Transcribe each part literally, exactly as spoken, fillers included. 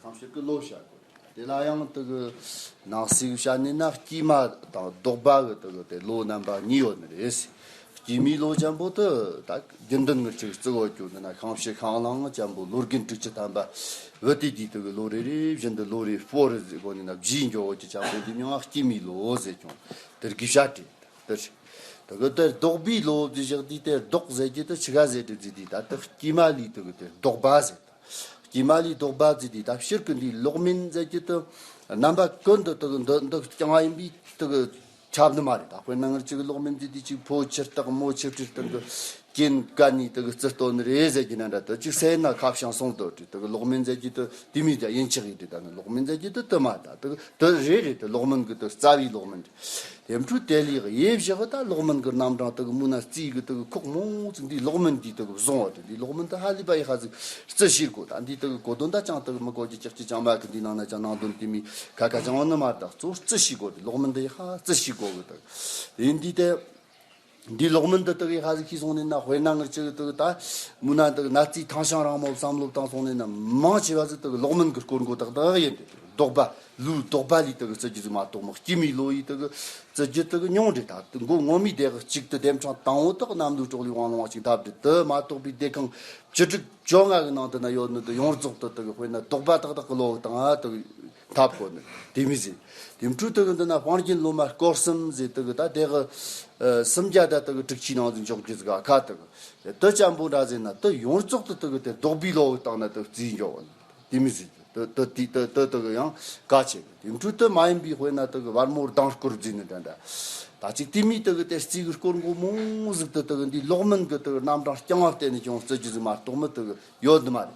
ནང་ཕྱིར་གི་ལོ་བྱ་དགོས། དེ་ལ་ཡང་དེ་གི་ནང་གསེས་བྱ་ནི་ན་སྐྱེས་མ་དང་ལྡོག་པ་གི་དེ་གི་དེ་ལོ་རྣམ་པ་གཉིས་ཡོད་ནི་རེད། སྐྱེས་མའི་ལོ་ཅན་པོ་དེ་ད་རྒྱུན་ལྡན་གི་ཅིག་བརྩི་གོ་རྒྱུ་ནི་ན་ཤིང་བྱི་ཤིང་གླང་ཅན་པོ་ལོ་རྒན་དྲུག་ཅུ་ཐམ་པ་བུ་དེ་དེའི་དེ་གི་ལོ་རེ་རེ་བཞིན་དུ་ལོ་རེ་སྤོ་རུ་ཟེར་གོ་ནི་ན་བཞིས་འགྱོ་གོ་རྒྱུ་ཅན་པོ་དེ་མིང་ང་སྐྱེས་མའི་ལོ་ཟེར་ཀྱང་དེར་གི་བྱ་སྟེ། དེར། དེ་གི་དེར་ལྡོག་པའི་ལོ་བཞག་དུས་དེར་ལྡོག་ཟེར་གྱི་དེ་ཆི་ག་ཟེར་དུ་བརྩི་དུས་ད་དེ་སྐྱེས་མ་ལས་དེ་གི་དེར་ལྡོག་པ་ཟེར། སྐྱེས་མ་ལས་ལྡོག་པ་བརྩི་དུས་ད་ཕྱིར་གི་འདི་ལོག་མིན་ཟེར་གྱི་དེ་རྣམ་པ་ཀུན་ཏུ་དེ་གི་འདི་འདི་རྐྱང་བ་ཡིན་པས་དེ་གི་ཁྱབ་ནི་མ་རེད། ད་དཔེར་ན་ངར་ཅིག་ལོག་མིན་བརྩི་དུས་ཅིག་ཕོ་ཆུ་སྟག་མོ་ཆུ་ཁྲི་སྟེང་གི་རྐྱེན་ཀ་ནི་དེ་གི་རྩི་སྟོན་ནི་རེད་ཟེར་གྱི་ན་འདྲ། དེ་ཅིག་སེ་ན་ཁ་བྱང་སོང་དོ་དེ་གི་ལོག་མིན་ཟེར་གྱི་དེ་དེ་མིན་ཀྱང་ཡིན་ཆགས་ཡིན་དེ། ད་ནི་ལོག་མིན་ཟེར་གྱི་དེ་དེ་མ་ད་དེ་གི་དེ་རེད་རེད། དེ་ལོག་མིན་གི་དེ་རྩ་བའི་ལོག་མིན་རེད། དེ་འཕྲོས་དེ་ལས་དབྱེ་བཞག་ད་ལོག་མིན་གི་རྣམ་གྲངས་དེ་གི་མུ་ན་རྩིས་གི་དེ་གི་ཁོག་མོ་ཚིག་འདི་ལོག་མིན་འདི་དེ་གི་བཟུང་བ་དེ་འདི་ལོག་མིན་དེ་ཧ་ལས་པ་ཡི་ཧ་ཟིག་རྩི་ཤེས་དགོས། ད་འདི་དེ་གི་གོ་དོན་ད་ཅང་དེ་གི་མི་གོ་རྒྱུ་ཅག་ཅི་ཅང་མ་གི་འདི་ནང་ན་ཅང་ནང་དོན་དེ་མི་ཁ་ཁ་ཅང་བ་ནི་མ་ད་གཙོ་རྩི་ཤེས་དགོས། དེ་ལོག་མིན་དེ་ཡི་ཧ་རྩི་ཤེས་དགོས་གི་དེ་འདི་དེ། འདི་ལོག་མིན་འདི་དག་གི་ཧ་ཟིག་ཤེས་སོང་ནས་ན། དཔེར་ན་ངར་ཅིག་དག་ད་མུ་ན་དག་ན་རྩིས་ཐང་ཤང་རང་མོ་བསམ་བློ་བཏང་སོང་ནས་ན། མང་ཆེ་བ་ཟིག་དག་ལོག་མིན་གི་སྐོར་མགོ་དག་དག་ཡིན་ཏེ། ལྡོག་པ་ལུས་ལྡོག་པ་ལས་དག་རྩི་རྒྱུ་ཟིག་མ་གཏོགས་མོ་སྐྱེས་མའི་ལོ་ཡི་དག་རྩི་རྒྱུ་དག་ཉུང་འདྲེ། ད་མགོ་ངོ་མའི་དེ་གཅིག་ཏུ་ལྡེམ་ཕྲེང་དང་བོ་དག་གནམ་ལོའི་གྲོག་ལུས་དབང་ལོང་བ་ཅིག་འཐབ་འདྲེ། དེ་མ་གཏོགས་པའི་སྡེ་ཁང་བཅུ་དྲུག་བཅོ་ལྔ་གི་ནང་དུ་ན་ཡོད་ནི་དུ་ཡོངས་རྫོགས་དུ་དག་དཔེར་ན་ལྡོག་པ་དག་དག་གི་ལོ་དང་ཨ་དག་འཐབ་གོ་ནི་དེ་མི་ཟེར། དེ་འཕྲོས་དག་འདི་ན་དཔང་རྒྱན་ལོ་མ་སྐོར་གསུམ་ཟེར་དག་ད་དེ་གི་ཨ་སུམ་བརྒྱ་ད་དག་དྲུག་ཅུའི་ནང་དུ་འཇོག་རྒྱུ་ཟིག་ཨ་ཁ་དག་དེ་ཅན་པོ་འདྲ་ཟེར་ན་དུ་ཡོངས་རྫོགས་དུ་དག་དེ་ལྡོག་པའི་ལོ་བཏང་ན་དུ་རྩིས་འཇོག་གོ་ནི་དེ་མི་ཟེར། དུ་དུ་དེ་དུ་དུ་དག་ཡང་ག་ཆེ་གི། དེ་འཕྲོས་དུ་མ་ཡིན་པའི་དཔེར་ན་དག་བར་མོ་ལྡང་སྐོར་བརྩིས་ནི་འདྲ་འདྲ། ད་ཅིག་དེ་མི་དག་དེ་རྩིས་གི་སྐོར་མགོ་མོ་ཟིག་དུ་དག་འདི་ལོག་མིན་གི་དག་རྣམ་གྲངས་རྐྱང་བ་བལྟས་ནས་ཀྱང་རྩི་རྒྱུ་ཟིག་མ་གཏོགས་མི་དག་ཡོད་ནི་མ་རེད།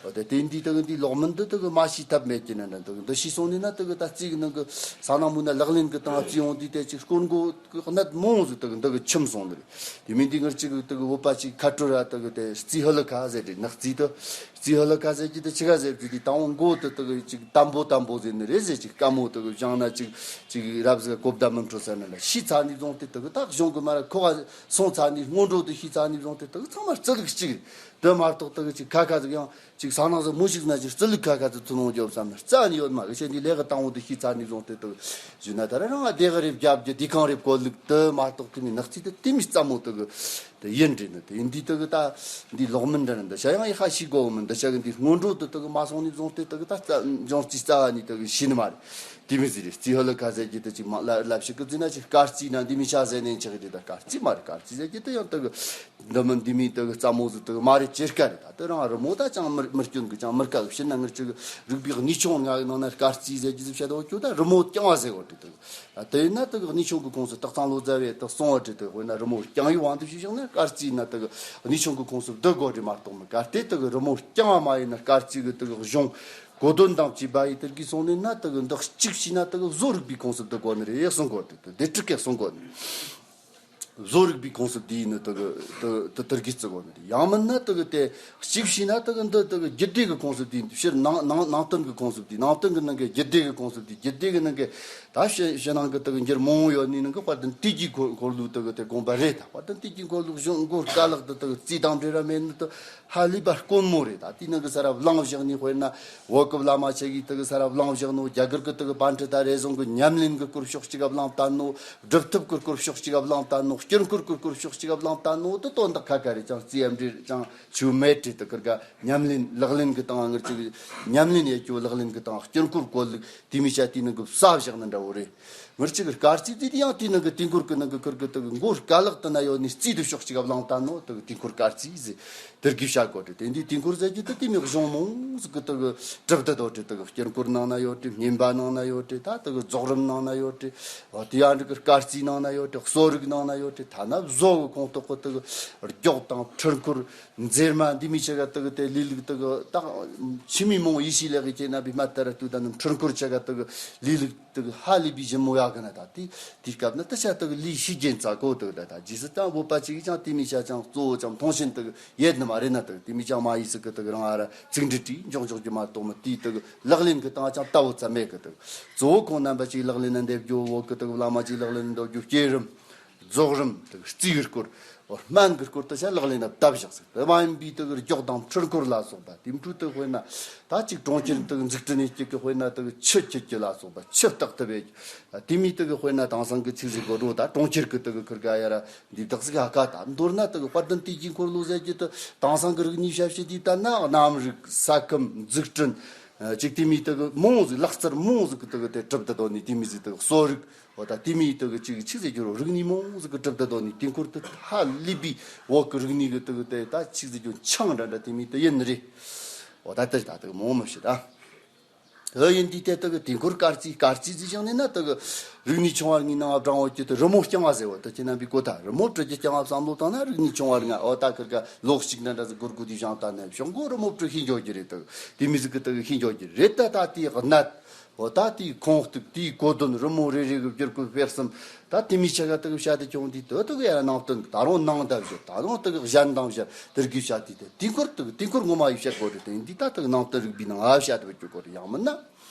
འོ་དེ་དེ་འདི་དག་འདི་ལོག་མིན་འདི་དག་མ་ཤེས་ཐབས་མེད་ཀྱི་ནི་འདྲ། འདི་འདི་ཤེས་སོང་ནི་ན་དག་ད་རྩིས་གི་ནང་གི་ས་ནང་མུ་ན་ལག་ལེན་གི་སྟེང་རྩིས་འོང་དུས་དེ་ཅིག་སྐོར་མགོ་གི་གནད་མང་ཟིག་དག་འདི་གི་ཁྱིམ་སོང་ནི་རེད། དེ་མིན་འདི་ངར་ཅིག་དག་བོད་པ་ཅིག་ཁ་སྤྲོད་ར་དག་དེ་རྩིས་ཧ་ལ་ཁ་ཟེར་དེ་ནག་རྩིས་དུ་རྩིས་ཧ་ལ་ཁ་ཟེར་གྱི་དེ་ཆི་ག་ཟེར་གྱི་དེ་དང་པོ་མགོ་དུ་དག་ཅིག་དམ་པོ་དམ་པོ་ཟེར་ནི་རེད་ཟེར། ཅིག་དཀའ་མོ་དག་བཞང་ན་ཅིག་ཅིག་རབ་ཟིག་གོ་བརྡ་མི་འཕྲོད་ས་ནི་ལ་ཤི་ཚ་ནི་བཟུང་སྟེ་དག་ད་གཞུང་གི་མ་ར་ཁོ་ག་སོང་ཚ་ནི་སྔོན་འགྲོ་དུ་ཤི་ཚ་ནི་བཟུང་སྟེ་དག་ཚང་མ་རྩི་ལུགས་གཅིག་རེད། དེ་མ་གཏོགས་དག་ཅིག་ཁ་ཁ་ཟིག་ཡང་ཅིག་ས་ནང་ཟིག་མོ་ཞིག་ན་ཅིག་རྩི་ལུགས་ཁ་ཁ་ཟིག་ཐུ་ནོང་རྒྱོབ་བསམ་ན་རྩ་ནི་ཡོད་མ་གི་ཆེ་འདི་ལས་གི་དང་བོ་དུ་ཤི་ཚ་ནི་བཟུང་སྟེ་དག་ཞུ་ན་ད་ར་རང་ང་དེ་ག་རེ་བརྒྱབ་རྒྱུ་དེ་གང་རེ་བཀོད་ལུགས་དེ་མ་གཏོགས་དེ་མི་ནག་རྩིས་དེ་དེ་མི་རྩ་མོ་དག་དེ་ཡིན་འདྲི་ནི་དེ་ཡིན་འདི་དག་ད་འདི་ལོག་མིན་འདྲ་ནི་འདི་ཤ་ཡང་ཡི་ཧ་ཤི་གོ་མིན་འདི་ཤ་གི་འདི་སྔོན་འགྲོ་དུ་དག་མ་སོང་ནི་བཟུང་སྟེ་དག་ད་རྩ་འབྱུང་རྩིས་རྩ་བ་ནི་དག་ཤི་ནི་མ་རེད། དེ་མི་ཟེར་རེད། རྩིས་ཧ་ལ་ཁ་ཟེར་གྱི་དེ་ཅིག་མ་ལ་ལབ་ཞིག་གི་རྩིས་ན་ཅིག་དཀར་རྩིས་ན་འདི་མི་ཤ་ཟེར་ནས་ཆགས་གི་དེ་ད་དཀར་རྩིས་མ་རེད། དཀར་རྩིས་ཟེར་གྱི་དེ་ཡང་དག་འདི་མིན་འདི་མིན་དག་རྩ་མོ་ཟིག་དག་མ་རེད། ཇེ་དཀའ་རེད། ད་དེ་རང་རི་མོ་ད་ཅང་མི་མི་སྐྱོན་གི་ཅང་མི་དཀའ་གི་ཕྱིར་ན་ངར་ཅིག་རིག་པའི་གནས་ཆུང་ལྔ་གི་ནང་ན་དཀར་རྩིས་ཟེར་གྱི་ཟིག་བཤད་དོ་ཁྱོད་ད་རི་མོ་རྐྱང་བ་ཟེར་བ་དེ་དག་དེ་ཡིན་ན་དག་གནས་ཆུང་གི་ཁོངས་སུ་སྟག་ཚང་ལོ་ཙཱ་བས་དག་གསུང་བ་དེ་དག་དཔེར་ན་རི་མོ་རྐྱང་བའི་དབང་དུ་བྱས་བཞག་ན་དཀར་རྩིས་ན་དག་གནས་ཆུང་གི་ཁོངས་སུ་བསྡུ་དགོས་རེད་མ་གཏོགས་མི་གལ་ཏེ་དག་རི་མོ་རྐྱང་བ་མ་ཡིན་ན་དཀར་རྩིས་གི་དག་གཞུང་གོ་དོན་དང་བཅས་པ་ཡི་དེར་གི་སོང་ནས་ན་དག་འདི་གཅིག་བྱས་ན་དག་བཟོ་རིག་པའི་ཁོངས་སུ་བསྡུ་དགོས་ནི་རེད་གསུང་གོ་དེ་དེ་དེ་ཕྲུ་གུས་གསུང་གོ་ནི། བཟོ་རིག་པའི་ཁོངས་སུ་བསྡུས་ནི་དག་དེ་དེར་གི་བརྩི་གོ་ནི་རེད། ཡང་མིན་ན་དག་དེ་གཅིག་བྱས་ན་དག་འདི་དག་རྒྱུད་སྡེ་གི་ཁོངས་སུ་བསྡུས། ཕྱིར་ནང་ནང་ནང་བསྟན་གི་ཁོངས་སུ་བསྡུས། ནང་བསྟན་གི་ནང་གི་རྒྱུད་སྡེ་གི་ཁོངས་སུ་བསྡུས། རྒྱུད་སྡེ་གི་ནང་གི་ད་ཕྱི་ཕྱི་ནང་གི་དག་འགྱུར་མང་བོ་ཡོད་ནི་ནང་གི་དཔལ་ལྡན་དུས་ཀྱི་འཁོར་འཁོར་ལོའི་དག་དེ་དགོངས་པ་རེད། ད་དཔལ་ལྡན་དུས་ཀྱི་འཁོར་ལོ་གཞུང་མགོ་དཀའ་ལག་དེ་དག་རྩིས་དང་འབྲེལ་ར་མེད་ནི་དུ། ཧ་ལས་པ་དཀོན་མོ་རེད། ད་དེའི་ནང་གི་ས་ར་བླངས་བཞག་ནི་དཔེར་ན་བོད་ཀྱི་བླ་མ་ཆེ་གིས་དེ་གི་ས་ར་བླངས་བཞག་ནོ། རྒྱ་གར་གྱི་དེ་གི་པཎྜི་ཏ་རེ་ཟུང་གི་ཉམས་ལེན་གྱི་སྐོར་ཕྱོགས་གཅིག་ག་བླངས་བཏང་ནོ། སྒྲུབ་ཐབས་ཀྱི་སྐོར་ཕྱོགས་གཅིག་ག་བླངས་བཏང་ནོ། དཀྱིལ་འཁོར་གྱི་སྐོར་ཕྱོགས་གཅིག་ག་བླངས་བཏང་ནོ། དེ་དོན་དག་ཁ་ཁ་རེད། ཅང་རྩིས་ཨེ་འབྲེལ་ཅང་ཆུ་མེད་དྲི་དེ་ཀིར་ག་ཉམས་ལེན་ལག་ལེན་གྱི་སྟེང་ང་ངར་ཅིག་ཉམས་ལེན་ཡེད་རྒྱུ་ལག་ལེན་གྱི་སྟེང་དཀྱིལ་འཁོར་བཀོད་ལུགས་དེ་མི་བྱ་དེའི་ནང་གི་བསགས་བཞག་ནི་འདྲ་བོ་རེད། ངར་ཅིག་གི་དཀར་རྩིས་དེ་དེ་ཡང་དེའི་ནང་གི་དུས་འཁོར་གྱི་ནང་གི་ཁུར་གི་དེ་གི་མགོ་དཀའ་ལག་ཏུ་ན་ཡོད་ནི་རྩིས་དེ་ཕྱོགས་གཅིག་ག་བླངས་བཏང་ནོ། དེ་གི་དུས་འཁོར་དཀར་རྩིས་ཟེར། དེར་གི་བྱ་དགོས་ཏེ། དེ་འདི་དུས་འཁོར་ཟེར་གྱི་དེ་དེ་མི་གཞུང་མང་ཟིག་གི་དེ་གི་གྲུབ་དེ་དོ་ཏེ། དེ་གི་དཀྱིལ་འཁོར་ནང་ན་ཡོད་ཏེ། བསྙེན་པ་ནང་ན་ཡོད་ཏེ། ད་དེ་གི་རྫོགས་རིམ་ནང་ན་ཡོད་ཏེ། འོ་དེ་ཡང་འདི་གི་དཀར་རྩིས་ནང་ན་ཡོད་ཏེ། གསོ་རིག་ནང་ན་ཡོད་ཏེ། ཐ་ན་བཟོ་གི་ཁོངས་གཏོགས་གི་དེ་གི་སྒྱོགས་དང་འཕྲུལ་འཁོར་མཛེར་མ་འདི་མི་ཆེ་ག་དེ་གི་དེ་ལས་ལུགས་དེ་གི་ད་ཕྱི་མི་མང་ཡེ་ཤེས་ལས་གི་ཁྱེད་ན་བི་མ་ཏ་ར་ཏུ་ད་ནི་འཕྲུལ་འཁོར་ཆེ་ག་དེ་གི་ལས་ལུགས་དེ་གི་ཧ་ལས་པའི་ཞིབ་མོ་ཡག་གི་ན། ད་དེ་དེའི་སྐབས་ན་དེ་ཆ་དེ་གི་ལས་ཤེས་རྒྱན་རྩ་གོ་དེ་གི་ད་ད་རྗེས་སུ་ད་བོད་པ་ཅིག་ཀྱང་དེ་མི་ཆ་ཅང་གཙོ་བོ་ཅང་མཐོང་ཆེན་དེ་གི་ཡོད་ནི་མ་རེད་ན། དེ་གི་དེ་མི་ཅང་མ་ཡེ་སྲིད་གི་དེ་གི་རང་ཨ་ར་ཚིག་འབྲུ་བྲིས་འཇོག་འཇོག་རྒྱུ་མ་གཏོགས་མི་དེའི་དེ་གི་ལག་ལེན་གི་སྟངས་ཅང་ལྟ་བུ་ཙམ་མེད་གི། དེ་གི་གཙོ་བོ་ཁོང་རྣམ་པ་ཅིག་ལག་ལེན་ན་འདེབས་རྒྱུ་བོ་གི་དེ་གི་བླ་མ་ཅིག་ལག་ལེན་ན་འདེབས་རྒྱུ་བསྐྱེད་རིམ་རྫོགས་རིམ་དེ་གི་རྩིས་ཀྱི་སྐོར། སྨན་གྱི་སྐོར་དུ་བྱ་ལག་ལེན་ན་བཏབ་བཞག་ཟིག་དེ་མ་ཡིན་པའི་དུ་གི་སྒྱོགས་དང་འཕྲུལ་འཁོར་ལ་སོགས་པ་དེ་འཕྲུལ་དུ་དཔེར་ན་ད་ཅིག་གྲོང་ཁྱེར་དུ་འཛུགས་སྐྲུན་ནས་ཅིག་གི་དཔེར་ན་དུ་ཆུ་ཁྱེར་རྒྱུ་ལ་སོགས་པ་ཆུ་བརྟག་ཐུབ་པའི་དེ་མི་དུ་གི་དཔེར་ན་དེང་སང་གི་ཚིག་ཟིག་གོ་འགྲོ། ད་གྲོང་ཁྱེར་གི་དུ་གི་ཁུར་ག་ཡ་ར་འདི་བདག་ཟིག་ཧ་ཀ་ད་མདོར་ན་དུ་གི་དཔལ་ལྡན་དུས་ཀྱི་འཁོར་ལོ་ཟེར་གྱི་དུ་དེང་སང་གི་རིག་གནས་ཞབས་ཕྱི་དེ་ལྟ་ན་གནམ་རིག་ས་ཁམས་འཛུགས་སྐྲུན་ཅིག་དེ་མི་དུ་གི་མང་ཟིག་ལག་རྩལ་མང་ཟིག་གི་དུ་གི་དེ་གྲུབ་ཏུ་དོ་ནི་དེ་མི་ཟིག་དུ་གི་གསོ་རིག་འོ་ད་དེ་མིའི་དུ་གི་ཅིག་ཆི་ཟེར་རྒྱུ་རོ། རིག་གནས་མང་ཟིག་གི་གྲུབ་ཏུ་དོ་ནི་དུས་འཁོར་དུ་ཧ་ལས་པའི་འོག་གི་རིག་གནས་གི་དུ་གི་དེ་ད་ཆི་ཟེར་རྒྱུ་ཆང་འདྲ་འདྲ་དེ་མིའི་དུ་ཡིན་ནི་རེད། འོ་ད་དེ་ད་དུ་མང་མི་ཤི་ད། འོ་ཡིན་དུས་དེ་དུ་གི་དུས་འཁོར་སྐར་རྩིས་སྐར་རྩིས་ཟིག་བཞག་ནས་ན་དུ་གི་རིག་གནས་ཆུང་བ་ངའི་ནང་ཨ་བྲང་འོ་ཀྱི་དུ་རི་མོ་རྐྱང་བ་ཟེར་བ་དུ་ཁྱེད་རྣམ་པའི་གོ་ད་རི་མོ་བྲི་རྒྱུ་རྐྱང་བ་བསམ་བློ་བཏང་ན་རིག་གནས་ཆུང་བ་ང་འོ་ད་ཁིར་ག་ལོ་གཅིག་ན་འདྲ་ཟིག་སྒོར་སྒོ་དུས་བཞག་ད་ནས་ཤོག་མགོ་རི་མོ་བྲི་ཤེས་འཇོག་རྒྱུ་རེད། དུ་དེ་མི་ཟིག་གི་དུ་གི་ཤེས་འཇོག་རྒྱུ་རེད། ད་ད་དེའི་གནད། འོ་ད་དེའི་ཁུངས་གཏུགས་དེའི་གོ་དོན་རི་མོ་རེ་རེ་གི་བསྒྱུར་བཀོད་སྤེལ་གསུམ། ད་དེ་མིའི་ཆ་ག་དུ་གི་བཤད་དུ་བྱུང་དུས་དུ་དུ་གི་ཡ་ནང་དོན་ད་རུང་ནང་ད་བཤད་ད་རུང་དུ་གི་གཞན་དང་བཤད་དེར་གི་བཤད་དུས་དུ་དེའི་སྐོར་དུ་གི་དེའི་སྐོར་ངོ་མ་ཡི་བཤད་དགོས་རེད། དེ་འདི་ད་དུ་གི་ནང་དོན་རིག་པའི་ནང་ཨ་བཤད་དུ་བཅུག་དགོས་རེད། ཡང་མིན་ན་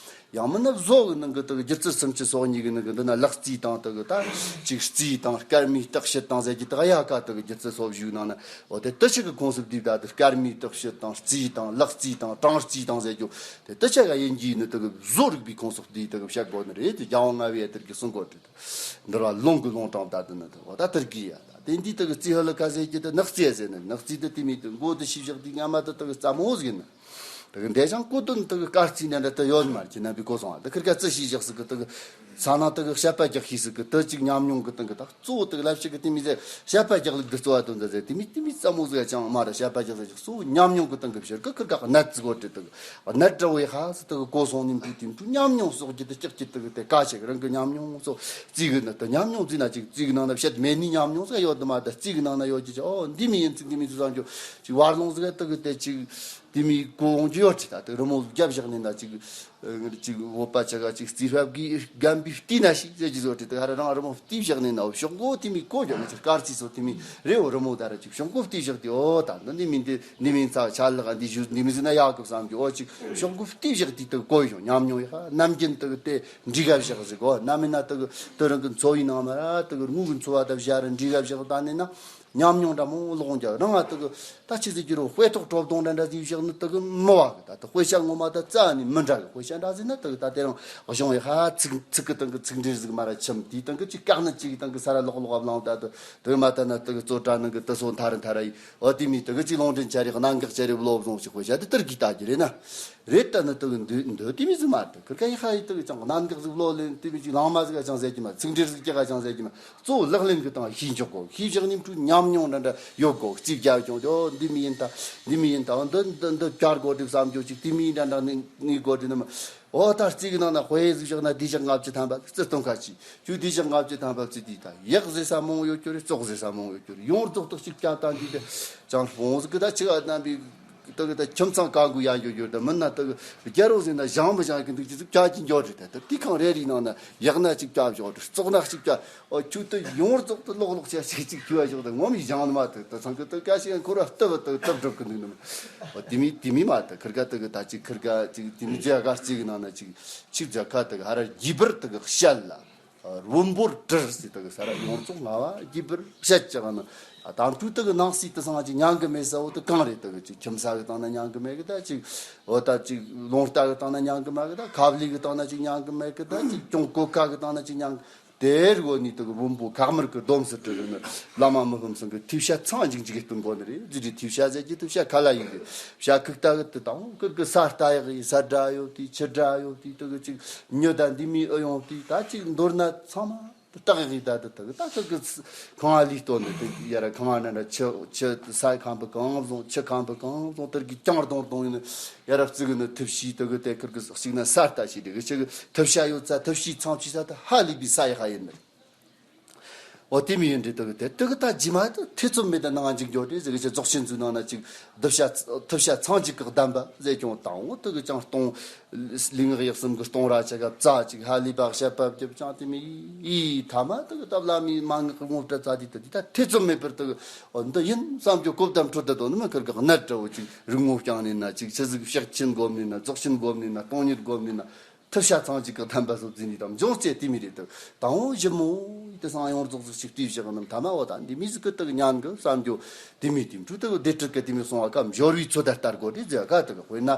ཡང་མིན་ན་བཟོ་གི་ནང་གི་དུ་གི་སྒྱུ་རྩལ་སུམ་ཅུ་སོ་གཉིས་གི་ནང་གི་འདི་ན་ལག་རྩིས་དང་དུ་གི་ད་ཅིག་རྩིས་དང་སྐར་མའི་རྟགས་བཤད་དང་ཟེར་གྱི་དུ་ག་ཡ་ག་དུ་གི་སྒྱུ་རྩལ་སོ་བཞི་གི་ནང་ན། འོ་དེ་དུ་ཆི་གི་ཁོངས་སུ་བསྡུས་ད་དུ་སྐར་མའི་རྟགས་བཤད་དང་རྩིས་དང་ལག་རྩིས་དང་གྲངས་རྩིས་དང་ཟེར་རྒྱུ། དེ་དུ་ཆ་ག་ཡིན་གྱི་ནི་དུ་གི་བཟོ་རིག་པའི་ཁོངས་སུ་བསྡུས་དུ་གི་བཤད་དགོས་ནི་རེད། དེ་རྒྱལ་དབང་ལྔ་པའི་ཡ་དེར་གི་གསུང་གོ་དྲི་དུ་འདིར་བ་ལུང་གི་ལུང་དྲངས་ད་དུ་ནི་དུ་འོ་ད་དེར་གི་ཡ་ད་དེ་འདི་དུ་གི་རྩིས་ཧ་ལ་ཁ་ཟེར་གྱི་དུ་ནག་རྩིས་ཟེར་ནི་ནག་རྩིས་དུ་དེ་མི་དུ་མགོ་དུ་ཤི་བཞག་དུས་སྔ་མ་དུ་དུ་གི་རྩ་མོ་ཟིག་ཡིན་ནི། དུ་གི་འདས་ཤིང་གོ་དོན་དུ་གི་སྐར་རྩིས་ནས་འདྲ་དུ་ཡོད་མ་རེད། ཁྱེད་རྣམ་པའི་གོ་སོང་བ་དུ་ཁིར་ཀ་རྩི་ཤི་བཞག་ཟིག་གི་དུ་གི་ས་ནང་དུ་གི་བཤད་པ་རྒྱག་ཤེས་ཟིག་གི་དུ་ཅིག་ཉམས་མྱོང་གི་སྟེང་གི་ད་གཙོ་བོ་དུ་གི་ལབ་ཤིག་གི་དེ་མི་ཟེར་བཤད་པ་རྒྱག་ལུགས་དུ་གཙོ་བ་དོན་དུ་ཟེར་དེ་མི་དེ་མི་རྩ་མོ་ཟིག་ཡ་ཅང་མ་རེད། བཤད་པ་རྒྱག་ཟེར་ཅིག་གཙོ་བོ་ཉམས་མྱོང་གི་སྟེང་གི་ཕྱིར་གི་ཁིར་ཀ་གནད་ཟིག་གོ་དྲི་དུ་གི་གནད་འདྲ་བོའི་ཧ་ཟིག་དུ་གི་གོ་སོང་ནི་འདུག་དེ་འདུག་ཉམས་མྱོང་སོགས་ཀྱི་དུ་ལྕགས་ཀྱི་དུ་གི་དེ་ཀ་ཞིག་རང་གི་ཉམས་མྱོང་སོགས་རྩིས་གི་ནི་དུ་ཉམས་མྱོང་རྩིས་ན་ཅིག་རྩིས་གི་ནང་ན་བཤད་མེད་ནི་ཉམས་མྱོང་ཟིག་ཡོད་དུ་མ་དུ་རྩིས་གི་ནང་ན་ཡོད་ཀྱི་ཅི་ཨོ་འདི་མི་ཡིན་ཚིག་འདི་མི་ཚིག་བསམ་རྒྱུ་ཅིག་བར་ལོང་ཟིག་དུ་གི་དེ་ཅིག་དེ་མི་གོ་འོང་རྒྱུ་ཡོད་ཀྱི་ད་དུ་རི་མོ་རྒྱབ་བཞག་ནས་ན་ཅིག་ཅིག་བོད་པ་ཆ་ག་ཅིག་རྩིས་རབ་ཀྱི་རྒན་པའི་བལྟས་ན་ཞིག་ཟེར་གྱི་བཟོ་དྲི་དུ་ཧ་ར་རང་རི་མོ་བལྟས་བཞག་ནས་ན་ཤོག་མགོ་དེ་མི་གོ་རྒྱུ་མི་ཚེ་སྐར་རྩིས་སོ་དེ་མི་རེ་བོ་རི་མོ་ད་ར་ཅིག་ཤོག་མགོ་བལྟས་བཞག་དེ་ཨོ་ད་འདི་འདི་མི་འདི་འདི་མི་ཚ་ཆ་ལག་འདི་ཞུ་འདི་མི་ཟིན་ན་ཡག་གི་བསམ་གྱི་ཨོ་ཅིག་ཤོག་མགོ་བལྟས་བཞག་དེ་དུ་གོ་ཡོང་ཉམས་མྱོང་ཡོད་ཧ་ནམ་རྒྱུན་དུ་དེ་འདྲི་ག་བཞག་ཟིག་གོ་ནམ་མིན་ན་དུ་དུ་རང་གི་འཚོ་བའི་ནང་མ་ར་དུ་དངུལ་གི་འཚོ་བ་ད་བཞག་ར་འདྲི་ག་བཞག་ད་ནས་ན། ཉམས་མྱོང་འདྲ་མོ་ལོག་འཇག་རང་ང་དུ་གི་ད་ཆི་ཟིག་གི་རོ་དཔེ་ཐོག་གྲོབ་དོང་འདྲ་འདྲ་ཟིག་བཞག་ནི་དུ་གི་མི་བ་གི་ད་དུ་དཔེ་ཆ་ངོ་མ་ད་རྩ་ནི་མི་འདྲ་གི་དཔེ་ཆ་འདྲ་ཟིག་ན་དུ་གི་ད་དེ་རང་གཞུང་ཡི་ཧ་ཚིག་ཚིག་གི་སྟེང་གི་ཚིག་འབྲེལ་ཟིག་མ་ར་ཆམ་དེའི་སྟེང་གི་ཅིག་བཀག་ནི་ཅིག་གི་སྟེང་གི་ས་ར་ལོག་ལོག་བླངས་ད་དུ་དུ་མ་ད་ན་དུ་གི་རྩོད་གྲྭ་ནང་གི་དུ་སོ་མཐའ་རི་མཐའ་ར་ཡི་འོ་དེ་མི་དུ་གི་ཅིག་ལུང་འདྲེན་ཆ་རེ་གནད་འགག་ཆ་རེ་བློ་བཟུང་ཞིག་དཔེ་ཆ་དུ་དུར་གི་ད་གི་རེ་ན། རེད་ད་ནི་དུ་གི་འདོད་འདོད་དེ་མི་ཟིག་མ་དུ་ཁིར་ཀ་ཡི་ཧ་ཡི་དུ་གི་ཅང་གནད་འགག་ཟིག་བློ་ལེན་དེ་མི་ཅིག་ལང་མ་ཟིག་ག་ཅང་ཟེར་གི་མ་ཚིག་འབྲེལ་ཟིག་ཀྱ་ག་ཅང་ཟེར་གི་མ། གཙོ་བོ་ལག་ལེན་གི་སྟེང་ཤེས་འཇོག་གོ། ཤེས་བཞག་ནི་འཕྲུལ་ཉམས་མྱོང་འདྲ་འདྲ་ཡོད་གོ། རྩིས་རྒྱག་ཀྱང་འདི་འདི་མི་ཡིན་ད། འདི་མི་ཡིན་ད། འདི་འདི་འདི་བསྐྱར་གོ་སྒྲིག་བསམ་རྒྱུ་ཅིག་དེ་མི་ཡིན་འདྲ་འདྲ་ནི་ནི་གོ་སྒྲིག་ནི་མ། འོ་ད་རྩིས་གི་ནང་ན་དཔེ་ཟིག་བཞག་ན་བདེ་གཤེགས་ལྔ་བཅུ་ཐམ་པ་རྩི་སྟོན་ཁ་ཅིག་ཅུ་བདེ་གཤེགས་ལྔ་བཅུ་ཐམ་པ་རྩི་དུས་ད་ཡག་ཟེར་ས་མང་ཡོད་རྒྱུ་རེད། བཙོག་ཟེར་ས་མང་ཡོད་རྒྱུ་རེད། ཡོངས་རྫོགས་ཏོག་ཅིག་བསྐྱར་བཏང་རྒྱུ་དེ་ཅང་ཧོང་ཟིག་གི་ད་ཅི་ག་རྣམ་པའི། དེ་གི་ད་ཁྱིམ་ཚང་གང་གི་ཡང་འགྱོ་རྒྱུ་དེ་མིན་ན་དེ་གི་རྒྱལ་རོ་ཟེར་ན་བཞེངས་མི་བཞེངས་གི་འདུག་ཅི་ཟིག་ཀྱ་ཅི་འགྱོ་རེད། ད་དེ་དུས་ཁང་རེ་རེའི་ནང་ན་ཡག་ན་ཅིག་ཀྱ་བཞག་རེད། བཙོག་ན་ཅིག་ཀྱ་ཨོ་ཁྱོད་དེ་ཡོངས་རྫོགས་དེ་ལོག་ལོག་བྱས་ཅིག་ཅིག་ཁྱོད་བཞག་དེ་ངོ་མི་བཞེངས་ནི་མ་དེ་དེ་ཚང་གི་དེ་ཀ་ཞིག་ཡང་འཁོར་བ་སྟབས་དེ་སྟབས་སྒྲུབ་གི་འདུག་ནི་མ། ཨོ་དེ་མི་དེ་མི་མ་དེ་ཁིར་ཀ་དེ་གི་ད་ཅིག་ཁིར་ཀ་ཅིག་དེ་མི་རྒྱ་གར་ཅིག་གི་ནང་ན་ཅིག་ཆིག་རྒྱ་ཁ་དེ་གི་ཧ་ར་རྒྱས་པར་དེ་གི་བཤད་ལ། བུམ་པོར་དྲིལ་ཟེར་དེ་གི་ས་ར་ཡོངས་རྫོགས་ལྔ་བ་རྒྱས་པར་བཤད་ཀྱི་ནི། དང་དུས་དེ་གི་ནང་སྲིད་དེ་སང་ཅིག་མྱང་གི་མེད་ས་བོ་དེ་གང་རེད། དེ་གི་ཅིག་ཁྱིམ་ས་གི་སྟེང་ན་མྱང་གི་མེད་གི་ད་ཅིག་འོ་ད་ཅིག་རླུང་རྟ་གི་སྟེང་ན་མྱང་གི་མེད་གི་ད་ཁབ་ལི་གི་སྟེང་ན་ཅིག་མྱང་གི་མེད་གི་ད་ཅིག་ཅུང་གོ་ཁ་གི་སྟེང་ན་ཅིག་མྱང་གི་དེ་རུ་འོ་ནི་དེ་གི་བུམ་པོ་ཁག་དམར་གི་སྡོམ་སུ་དྲིལ་གི་ནི་བླ་མ་མི་ཕམ་སང་གི་ཐུགས་བཤད་ཚང་ཅིག་ཅིག་གི་སྟོན་གོ་ནི་རེད། ཟི་རི་ཐུགས་བཤད་ཟེར་གྱི་ཐུགས་བཤད་ཁ་ལ་ཡིན་གི་བཤད་ཁུག་ད་གི་དེ་དང་ཁིར་གི་ས་རྟ་ཡག་ཡི་ས་དགྲ་ཡོད་དེ་ཆུ་དགྲ་ཡོད་དེ་དེ་གི་ཅིག་ཉི་ཟླ་འདི་མི་ཨེ་ཡོང་དུས་ད་ཅིག་མདོར་ན་ཚང་མ་སྟག་གི་ད་དུ་དུ་ད་དུ་གི་ཁང་བ་ལུས་སྟོན་ནས་དུ་ཡ་ར་ཁང་བ་ན་འདྲ་ཆུ་ཆུ་ས་ཁང་བུ་གང་བཟུང་ཆུ་ཁང་བུ་གང་བཟུང་དུར་གི་རྐྱང་རྡུང་རྡུང་ཡིན་ཡ་ར་བརྩི་གི་ནི་ཐུབ་ཤི་དུ་གི་དེ་ཁུར་གི་གཅིག་ན་ས་ལྟ་ཞིག་རེད་གི་ཆུ་གི་ཐུབ་ཤ་ཡོད་ཚ་ཐུབ་ཤི་ཚང་ཆུ་ས་དུ་ཧ་ལས་པའི་ས་ཡི་ཧ་ཡིན་ནི། འོ་དེ་མི་ཡིན་འདྲི་དུ་གི་དེ་དུ་གི་ད་ཇི་མ་དུ་ཐེ་ཚོམ་མེད་དུ་ནང་འཇིག་འགྱོ་དེ་ཟེར་གི་ཆུ་རྫོགས་ཆེན་ཚོའི་ནང་ན་ཅིག་གདུལ་བྱ་ཐུབ་བྱ་ཚང་གཅིག་གི་གདམས་པ་ཟེར་ཀྱང་དང་འོ་དུ་གི་ཅང་སྟོང་། ལུས་ངག་ཡིད་གསུམ་གྱི་སྟོང་ར་ཆ་ག་རྩ་གཅིག་ཧ་ལས་པ་བཤད་པ་བརྒྱབ་ཅང་དེ་མི་ཡིས་ཐ་མ་དུ་གི་སྟབས་ལ་མི་མ་ངག་གི་ངོ་སྤྲད་ཙ་དེ་དུ་དེ་ད་ཐེ་ཚོམ་མེད་པར་དུ་གི་འོ་འདི་ཡིན་བསམ་རྒྱུ་གོ་བརྡ་འཕྲོད་དུ་དོ་ནི་མི་ཁུར་གི་གནད་འདྲ་བོ་ཅིག་རིག་ངོ་བསྐྱངས་ནས་ན་ཅིག་ཆི་ཟིག་ཕྱག་ཆེན་སྒོམ་ནས་ན་རྫོགས་ཆེན་སྒོམ་ནས་ན་སྟོང་ཉིད་སྒོམ་ནས་ན། ཐུར་ཤ་ཚང་གཅིག་གི་ཐན་པ་སོ་བརྩིས་ནས་དང་འབྱུང་རྩེ་དེ་མི་རེད་དུ། དང་བོ་ཞིབ་མོ་དེ་སང་ཡོངས་རྫོགས་སུ་ཞིག་བལྟས་བཞག་ནམ་ཐ་མ་བ་དང་འདི་མི་ཟིག་གི་དུ་ཉན་གི་བསམ་རྒྱུ་དེ་མི་དེ་འཕྲུ་དུ་བདེ་སྤྲུལ་གི་དེ་མི་སོང་བ་ཀ་འབྱོར་བའི་ཚོད་ལྟར་ལྟར་དགོས་རེད་ཟེར་ག་དུ་དཔེར་ན།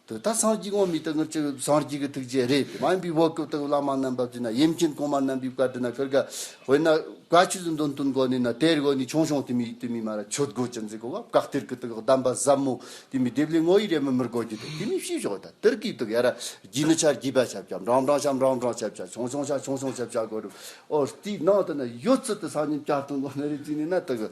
དུ་ད་སངས་རྒྱས་དངོས་མི་དུ་ངར་ཅིག་སངས་རྒྱས་ཀྱི་ཐུགས་རྗེ་རེད་དེ་མ་ཡིན་པའི་བོད་སྐབས་དུ་བླ་མ་རྣམ་པ་བརྩིས་ན་ཡེམ་ཆེན་གོང་མ་རྣམ་པའི་བཀའ་དྲིན་ན་ཁིར་ག་དཔེར་ན། བཀའ་ཆོས་སུ་འདོན་སྟོན་དགོ་ནི་ན་དེར་དགོ་ནི་ཆུང་ཆུང་དེ་མི་དེ་མི་མ་ར་ཆོད་དགོ་ཅན་ཟིག་གོ་བ་བཀའ་གཏེར་གི་དུ་གདམས་པ་ཟབ་མོ་དེ་མི་དེབ་ལེ་ངོ་ཡི་རེ་མི་མི་དགོ་རྒྱུ་དེ་དེ་མི་ཤེས་ཞོག་ད་དེར་གི་དུ་ཡ་ར་རྒྱུ་ནི་ཆ་རྒྱུ་པ་ཆ་བྱ་འབྲིང་འབྲིང་ཆ་འབྲིང་འབྲིང་ཆ་བྱ་ཆུང་ཆུང་ཆ་ཆུང་ཆུང་ཆ་བྱ་དགོ་རུ་ཨོ་དེའི་ནང་དུ་ན་ཡོད་ཚུལ་དུ་སང་ཉིན་བསྐྱར་གཏོང་དགོ་ནི་རེད་ཟིན་ནི་ན་དུ་གི་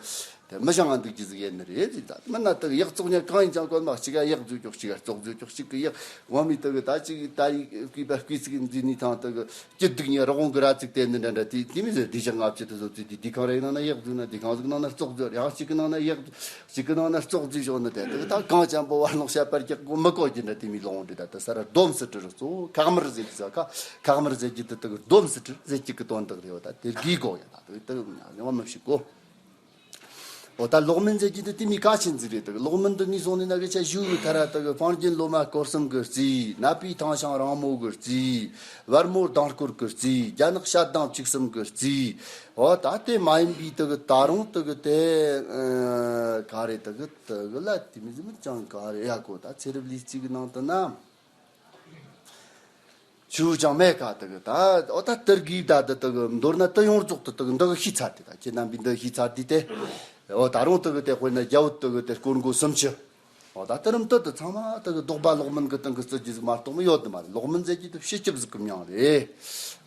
དེ་མི་ཤང་ང་འདུག་རྒྱུ་ཟིག་ཡེ་ནི་རེད་ཟིན་ད་མི་ན་དུ་གི་ཡག་བཙོག་ཉ་གང་ཡིན་ཅང་གོ་མ་གཅིག་ག་ཡག་བཟོ་ཀྱོག་གཅིག་ག་བཙོག་བཟོ་ཀྱོག་གཅིག་གི་ཡག་ངོ་མི་དུ་གི་ད་གཅིག་ད་ཡི་སྐུས་པ་སྐུས་ཚིག་འཛིན་ནི་ཐང་དུ་གི་སྐྱིད་སྡུག་གཉིས་རོགས་གོང་གི་ར་ཚིག་དེ་འདི་འདྲ་འདྲ་དེ་དེ་མི་ཟེར་དེ་ཞག་ལྔ་བཅུ་དུ་བཟོ་ཚུལ་དེ་དེ་གང་རེ་ནང་ན་ཡག་བཟོས་ན་དེ་གང་ཟིག་ནང་ན་བཙོག་བཟོས་ཡང་གཅིག་གི་ནང་ན་ཡག་གཅིག་གི་ནང་ན་བཙོག་བཟོས་བཞག་ན་དེ་དེ་ད་གང་ཅན་པོ་བར་ལོག་བཤད་པར་རྒྱག་གོ་མི་གོ་རྒྱུ་འདྲ་དེ་མི་ལོང་འདྲ་ད་ད་ས་ར་སྡོམ་སི་ཏྲི་རུ་གཙོ་བོ་ཁག་དམར་ཟེར་གི་ཟ་ཁ་ཁག་དམར་ཟེར་གི་དེ་དེ་སྡོམ་སི་ཏྲི་ཟེར་གི་གི་དོན་དག་རེད་བ་ད་དེ་གི་གོ་ཡ་ད་དེ་དེ་ཡང་མི་ཤེས་གོ། འོ་ད་ལོག་མིན་ཟེར་གྱི་འདི་དེ་མི་གལ་ཆེན་ཟིག་རེད་དག་ལོག་མིན་འདི་ནས་བཟུང་ནས་ན་གི་ཆ་ཞུ་གི་ཐ་ར་དག་དཔལ་རྒྱན་ལོ་མ་སྐོར་གསུམ་གི་རྩིས། ནད་པའི་ཐང་ཤང་རིང་མོ་གི་རྩིས། བར་མོ་ལྡིང་སྐོར་གི་རྩིས། རྒྱ་ནག་ཞལ་གདངས་བཅུ་གསུམ་གི་རྩིས། འོ་ད་དེ་མ་ཡིན་པའི་དག་ད་རུང་དག་དེ་ཨ་ག་རེ་དག་དག་ལ་དེ་མི་ཟིན་མི་ཅང་ག་རེ་ཡ་གོ་ད་ཚེ་རབས་ལུས་རྩིས་གི་ནང་དུ་ན། ཆུ་ཅང་མེད་ཀ་དག་ད་ཨོ་ད་དར་གི་ད་དུ་དག་མདོར་ན་དུ་ཡོངས་རྫོགས་དུ་དག་འདི་གི་ཤི་ཚར་དེ་ད་ཁྱེད་རྣམ་པའི་འདི་ཤི་ཚར་དེ་དེ་ཨོ་ད་རུང་དག་དེ་དཔེར་ན་རྒྱ་བོད་དག་དེ་སྐོར་མགོ་སུམ་ཅུ་ཨོ་ད་དུ་རིམ་དུ་དུ་ཚང་མ་དག་ལྡོག་པ་ལོག་མིན་གི་སྟེང་གི་རྩི་རྒྱུ་ཟིག་མ་གཏོགས་མི་ཡོད་དུ་མ་རེད། ལོག་མིན་ཟེར་གྱི་དུ་ཕྱི་སྐྱིབས་ཟིག་གི་མྱང་རེད།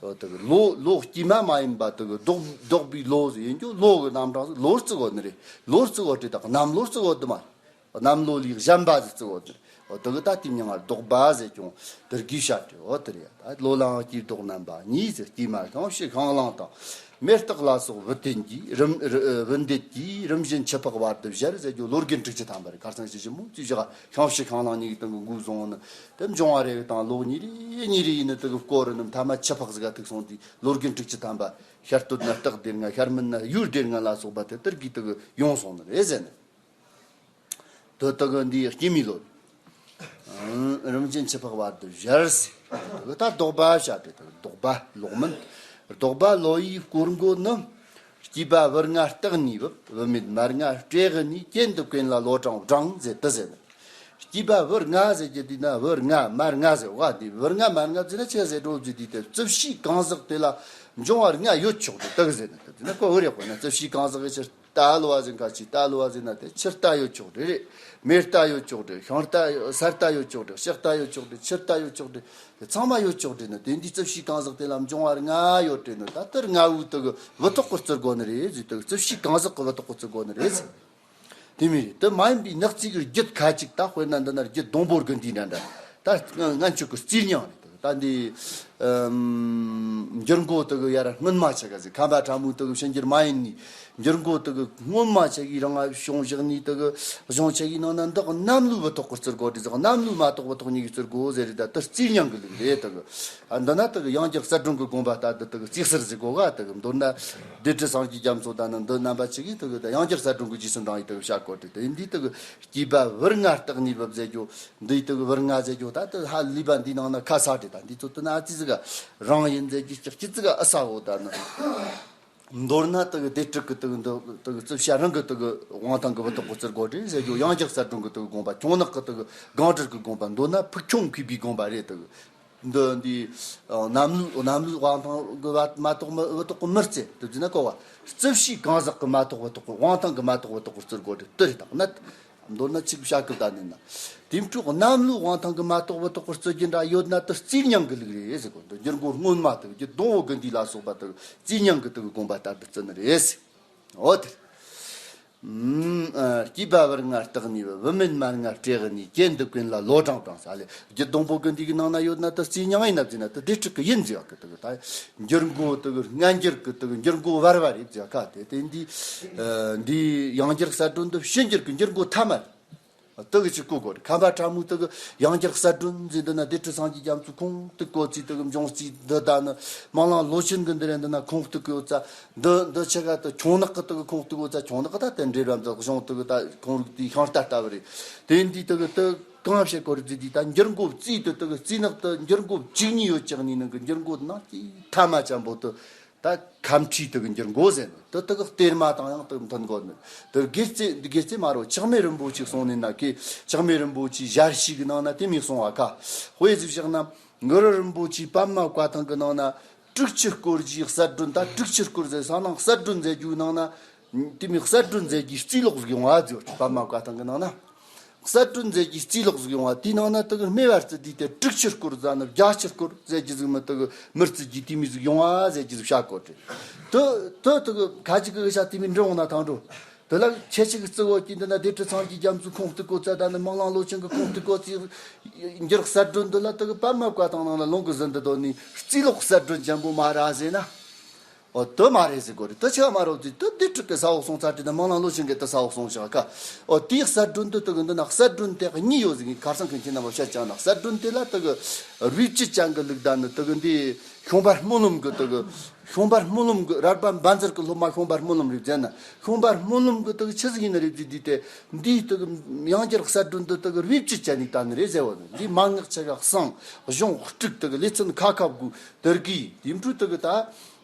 ཨོ་དག་ལོ་ལོ་དཀྱུས་མ་མ་ཡིན་པ་དག་ལྡོག་ལྡོག་པའི་ལོ་ཟིག་ཡིན་རྒྱུ་ལོ་གི་རྣམ་གྲངས་ཟིག་ལོ་རྩི་གོ་ནི་རེད། ལོ་རྩི་གོ་དེ་དག་གནམ་ལོ་རྩི་གོ་དུ་མ་རེད། གནམ་ལོ་ལིག་གཞན་པ་ཟེར་ཙི་འོ་དེ། འོ་དེ་གི་ད་དེ་མྱང་ང་ལྡོག་པ་ཟེར་ཀྱང་དེར་གི་བཤད་དེ་འོ་དེ་རེད། ད་ལོ་ལའང་སྐྱིད་ལྡོག་རྣམ་པ་གཉིས་ཟེར་སྐྱིད་མ་གང་ཞིག་ཤང་ལང་དང་། མེ་སྟག་ལ་སོགས་བུ་དན་གྱིས་རིམ་རི་བུ་འདེད་ཀྱིས་རིམ་བཞིན་ཆུ་ཕག་བར་དུ་བཞར་ཟེར་རྒྱུ་ལོ་རྒན་དྲུག་ཅུ་ཐམ་པ་རེད། ཁར་སང་ཞི་ཞི་མོ་ཙི་བཞག་ཤང་ཞིག་ཤང་ལང་གཉིས་ཀྱི་སྟེང་གི་འགུལ་སོང་ནི་དེ་འབྱུང་བ་རེ་གི་དང་ལོ་གཉིས་རེ་གཉིས་རེ་ཡིན་ནི་དེ་གི་སྐོར་རི་རྣམས་ཐ་མ་ཆུ་ཕག་ཟིག་ག་ཐུག་སོང་དུས་ལོ་རྒན་དྲུག་ཅུ་ཐམ་པ་ཤར་སྟོད་ན་སྟག་སྡེ་ལྔ་ཤར་མིན་ན་ཡུལ་སྡེ་ལྔ་ལ་སོགས་པ་དེ་དེར་གི་དེ་གི་ཡོང་སོང་ནི་རེད་ཟེར་ནི། དོ་དག་འདིའི་སྐྱེ་མི་ལོ། རིམ་བཞིན་ཆུ་ཕག་བར་དུ་བཞར་ཟེར། ད་ལྡོག་པ་བྱ་སྟེ་དང་ལྡོག་པ་ལོག་མིན། ལྡོག་པ་ལོ་ཡི་སྐོར་མགོ་ནི། སྐྱེས་པ་བུ་ལྔ་སྟག་ནས་བབས། བུད་མེད་མ་ལྔ་སྤྲེའུ་ནས། གྱེན་དུ་གྱེན་ལ་ལོ་གྲངས་བགྲངས་ཟེར་དུ་ཟེར་ནི། སྐྱེས་པ་བུ་ལྔ་ཟེར་གྱི་དུས་ན་བུ་ལྔ་མ་ལྔ་ཟེར་བ་དེ་བུ་ལྔ་མ་ལྔ་ཟེར་ན་ཆི་ཟེར་འགྲོ་རྒྱུ་དུས་དེ་རྩིབས་བྱིའུ་གང་ཟག་དེ་ལ་འབྱུང་བ་ལྔ་ཡོད་ཆོག་དུ་དག་ཟེར་ནི་དུ་དེ་ན་ཀོ་བུ་རེ་ཁོ་ན་རྩིབས་བྱིའུ་གང་ཟག་གི་ཕྱིར། རྟ་ལོ་བ་ཟིན་ཁ་ཆི་རྟ་ལོ་བ་ཟིན་ན་དེ་ཆུ་རྟ་ཡོད་ཆོག་རེ་རེ། མེ་རྟ་ཡོད་ཆོག་རེ། ཤིང་རྟ་ས་རྟ་ཡོད་ཆོག་རེ། ལྕགས་རྟ་ཡོད་ཆོག་རེ། ཆུ་རྟ་ཡོད་ཆོག་རེ། དེ་ཚང་མ་ཡོད་ཆོག་རེ་ནི་དེ་འདི་རྩིབས་བྱིའུ་གང་ཟག་དེ་ལ་འབྱུང་བ་ལྔ་ཡོད་རེ་ནི་ད་ལྟར་ལྔ་བོའི་དུ་གི་བུ་ཐོག་གི་རྩི་དགོ་ནི་རེད་ཟེར། དུ་རྩིབས་བྱིའུ་གང་ཟག་གི་བུ་ཐོག་གི་རྩི་དགོ་ནི་རེད་ཟེར། དེ་མིན་རེད་དུ་མ་ཡིན་པའི་ནག་རྩིས་ཀྱི་རྒྱུད་ཁ་ཅིག་ད་དཔེར་ན་འདི་ན་རྒྱུད་སྡོང་པོ་དགུ་འདི་འདྲ་འདྲ་ད་ང་ཆོ་གི་རྩིས་རྙིང་རེད། ད་འདི་ཨམ་འགྱུར་མགོ་དེ་གི་ཡར་སྔོན་མ་ཆེ་ག་ཟིག་ཁམས་པ་ཕྲ་མོའི་དེ་གི་ཕྱི་འགྱུར་མ་ཡིན་ནི། འགྱུར་མགོ་དེ་གི་སྔོན་མ་ཆེ་གི་རང་ང་བྱུང་བཞག་ནི་དེ་གི་གཞུང་ཆེ་གི་ནང་ན་འདི་གནམ་ལོའི་བུ་ཐོག་གི་རྩི་དགོ་དེ་ཟིག་གནམ་ལོའི་མ་ཐོག་བུ་ཐོག་གཉིས་ཀྱི་རྩི་དགོ་ཟེར་རེད། ད་དེ་རྩིས་རྙིང་གི་ལུགས་རེད། དེ་གི་ཨ་འདི་ན་དེ་གི་ཡང་རྒྱལ་གསལ་སྒྲོན་གི་དགོངས་པ་ལྟར་དུ་དེ་གི་རྩིས་གསར་ཟིག་གོ་ག་དེ་གི་མདོར་ན་སྡེ་ཁྲི་སངས་རྒྱས་རྒྱ་མཚོ་ད་ནི་འདི་རྣམ་པ་ཆེ་གི་དེ་གི་ད་ཡང་རྒྱལ་གསལ་སྒྲོན་གི་རྗེས་སུ་འབྲང་ཡི་དེ་གི་བཤད་དགོ་དེ་དེ་ཡིན་དུས་དེ་གི་སྐྱེས་པ་བུ་ལྔ་སྟག་ནས་བབས་ཟེར་རྒྱུ། འདི་དག་བུ་ལྔ་ཟེར་རྒྱུ་ད་ལྟ་ཧ་ལས་པ་འདི་ནང་ན་ཁ་ས་དེ་དང་འདི་ཚོ་དུ་ན་ཨ་ཙི་ཟིག་ག་རང་ཡིན་ཟེར་རྒྱུ་ཅིག་ཅི་ཙི་ག་ཨ་ས་འོ་ད་ནི། མདོར་ན་དག་སྡེ་དྲུག་གི་དག་འདི་དག་རྩིབས་བྱ་རང་གི་དག་དབང་ཐང་གི་བུ་ཐོག་གི་རྩི་དགོ་དེ་ཟེར་རྒྱུ་ཡང་རྒྱལ་གསལ་སྒྲོན་གི་དག་དགོངས་པ། ཁྱུང་ནག་གི་དག་སྒང་དྲུག་གི་དགོངས་པ། མདོར་ན་ཕུག་ཁྱུང་མཁས་པའི་དགོངས་པ་རེད། དག་འདི་འདི་གནམ་ལོའི་གནམ་ལོའི་དབང་ཐང་གི་བ་མ་ཐོག་མི་བུ་ཐོག་གི་མི་རྩི་དུ་བརྩིས་ན་གོ་བ། རྩིབས་བྱིའུ་གང་ཟག་གི་མ་ཐོག་བུ་ཐོག་གི་དབང་ཐང་གི་མ་ཐོག་བུ་ཐོག་གི་རྩི་དགོ་དེ་དེ་རེད། དག་ན། མདོར་ན་ཆིག་བྱ་སྐུ་ད་ནི་ན། དེ་འཕྲོག་གནམ་ལོའི་དབང་ཐང་གི་མ་ཐོག་བུ་ཐོག་གི་རྩི་རྒྱུ་འདྲ་ཡོད་ན་དེ་རྩིས་རྙིང་གི་ལུགས་རེད་ཟེར་གོ། འདི་འགྱུར་མགོ་སྔོན་མ་དག་རྒྱུད་སྡོང་བོ་དགུ་འདི་ལ་སོགས་པ་དག་རྩིས་རྙིང་གི་དག་དགོངས་པ་ལྟར་དུ་བརྩི་ནི་རེད་ཟེར། འོ་དེ། ཨུམ། ཨ། སྐྱེས་པ་བུ་ལྔ་སྟག་ནས་བུད། བུད་མེད་མ་ལྔ་སྤྲེའུ་ནས། གྱེན་དུ་གྱེན་ལ་ལོ་གྲངས་བགྲངས་ས་ལས། རྒྱུད་སྡོང་པོ་དགུ་འདི་གི་ནང་ན་ཡོད་ན་དེ་རྩིས་རྙིང་ཡིན་ན་བརྩིས་ན་དེ་སྡེ་དྲུག་གི་ཡིན་ཟེར་བ་གི་དག་ད་འགྱུར་མགོ་དག་སྔ་འགྱུར་གི་དག་འགྱུར་མགོ་བར་བ་རེད་ཟེར་བ་ག་དེ་དེ་འདི། ཨ། འདི་ཡང་འགྱུར་གསལ་སྒྲོན་འདི་ཕྱི་འགྱུར་གི་འགྱུར་མགོ་ཐ་མ་རེད། དེ་གི་ཅིག་གོ་དགོས་རེད། ཁམས་པ་ཕྲ་མོའི་དེ་གི་ཡང་རྒྱལ་གསལ་སྒྲོན་ཟེར་འདི་ན་སྡེ་ཁྲི་སངས་རྒྱས་རྒྱ་མཚོ་ཁུངས་གཏུགས་གོ་ཚིག་དེ་གི་འབྱུང་རྩིས་འདི་ད་ནི་མ་ལང་ལོ་ཆེན་གི་འདི་རེད། འདི་ན་ཁུངས་གཏུགས་གི་ཡོད་ཙ། འདི་འདི་ཆེ་ག་དེ་ཁྱུང་ནག་གི་དེ་གི་ཁུངས་གཏུགས་གོ་ཙ། ཁྱུང་ནག་གི་ད་དེ་འདྲེ་ར་འདི་གཞུང་དེ་གི་ད་ཁུངས་རིག་དེའི་ཤིང་རྟ་ལྟ་བུ་རེད། དེ་འདི་དེ་གི་དེ། གང་བཤད་སྐོར་རྫི་དེ་ད་འགྱུར་འགོ་རྩིས་དུ་དུ་རྩིས་ནག་ཏུ་འགྱུར་འགོ་བཅུ་གཉིས་ཡོད་ཀྱང་ནི་ནང་གི་འགྱུར་འགོ་ནང་གི་ཐ་མ་ཅན་པོ་དུ་ད་ཁམ་ཁྲིའི་དུ་གི་འགྱུར་འགོ་ཟེར་ནི་དུ་དུ་གི་གཏེར་མ་དང་ཡང་དུ་མཐུན་དགོ་ནི་དུ་དགེ་རྩེ་དགེ་རྩེ་མ་རོ་ཆགས་མེད་རིན་པོ་ཆེ་གསུང་ནི་ན་ཁི་ཆགས་མེད་རིན་པོ་ཆེ་ཞལ་ཤིག་གི་ནང་ན་དེ་མི་གསུང་བ་ཁ་དཔེ་ཟིག་བཞག་ན་གུ་རུ་རིན་པོ་ཆེ་པདྨ་བཀའ་ཐང་གི་ནང་ན། དྲུག་ཅུ་སྐོར་གྱི་གསལ་སྒྲོན་ད་དྲུག་ཅུ་སྐོར་ཟེར་ས་ནང་གསལ་སྒྲོན་མཛད་རྒྱུའི་ནང་ན། དེ་མིན་གསལ་སྒྲོན་མཛད་རྒྱུའི་རྩིས་ལོག་ཟིག་ཡོང་བ་ཟེར་བ་པདྨ་བཀའ་ཐང་གི་ནང་ན། གསལ་སྒྲོན་མཛད་རྒྱུའི་རྩིས་ལོག་ཟིག་ཡོང་བ་དེའི་ནང་ན་དེ་གི་སྨེ་བར་རྩི་དུས་དེ་དྲུག་ཅུ་སྐོར་ཟ་ནི་བརྒྱད་ཅུ་སྐོར་ཟེར་རྒྱུ་ཟིག་མི་དེ་གི་མི་རྩི་རྒྱུ་དེ་མི་ཟིག་ཡོང་བ་ཟེར་རྒྱུ་ཟིག་བཤད་གོ་དྲི། དེ་དེ་དེ་གི་ཁ་ཅིག་གི་ཤ་དེ་མིན་འདྲི་འོང་ན་ཐང་འགྲོ། དེ་ལ་ཁྱེད་ཅག་གི་རྩི་བོ་གྱིས་འདི་ན་སྡེ་ཁྲི་ཚང་གི་རྒྱ་མཚོའི་ཁུངས་གཏུག་གོ་ཚད་ད་ནི་མིག་གླང་ལོ་ཆུང་གི་ཁུངས་གཏུག་གོ་ཚིག་འགྱུར་གསལ་སྒྲོན་འདི་ལ་དེ་གི་པདྨ་བཀའ་ཐང་ནང་ལ་ལུང་གི་ཟིན་འདི་དོ་ནི་རྩིས་ལོག་གསལ་སྒྲོན་ཅན་པོ་མ་ར་ཟེར་ན། ཨོ་དེ་མ་རེད་ཟེར་གོ་རེད། དེ་ཆ་མ་རོ་ཚིག་དེ་སྡེ་ཁྲི་གི་ས་འོག་སོང་ཚར་དུས་ན་མིག་གླང་ལོ་ཆུང་གི་དེ་ས་འོག་སོང་ཤག་ག་ཨོ་དེའི་གསལ་སྒྲོན་འདི་དེ་གི་འདི་ན་གསལ་སྒྲོན་དེ་གཉིས་ཡོད་ཟིག་ཁར་སང་གི་ཁྱེད་རྣམ་པ་བཤད་ཅང་ན་གསལ་སྒྲོན་དེ་ལ་དེ་གི་རུས་བཅུད་ཅན་གི་ལུགས་ད་ནི་དེ་གི་འདི་ཤོང་པ་སྨོན་ལམ་གི་དེ་གི་ཤོང་པ་སྨོན་ལམ་གི་རལ་པ་འབའ་འཛར་གི་སློབ་མ་ཤོང་པ་སྨོན་ལམ་རེད་ཟེར་ན་ཤོང་པ་སྨོན་ལམ་གི་དག་ཆི་ཟིག་ཡིན་ནི་རེད་ཟེར་དུས་དེ་འདིའི་དག་ཡང་བསྐྱར་གསལ་སྒྲོན་འདི་དག་རུས་བཅུད་ཅན་ནི་ད་ནི་རེད་ཟེར་བ་ནི་འདི་མན་ངག་ཆ་ག་གསང་གཞུང་དཀྲུག་དག་ལེ་ཚན་ཁ་ཁ་དགུ་དར་གི་དེ་འཕྲུལ་དག་ད་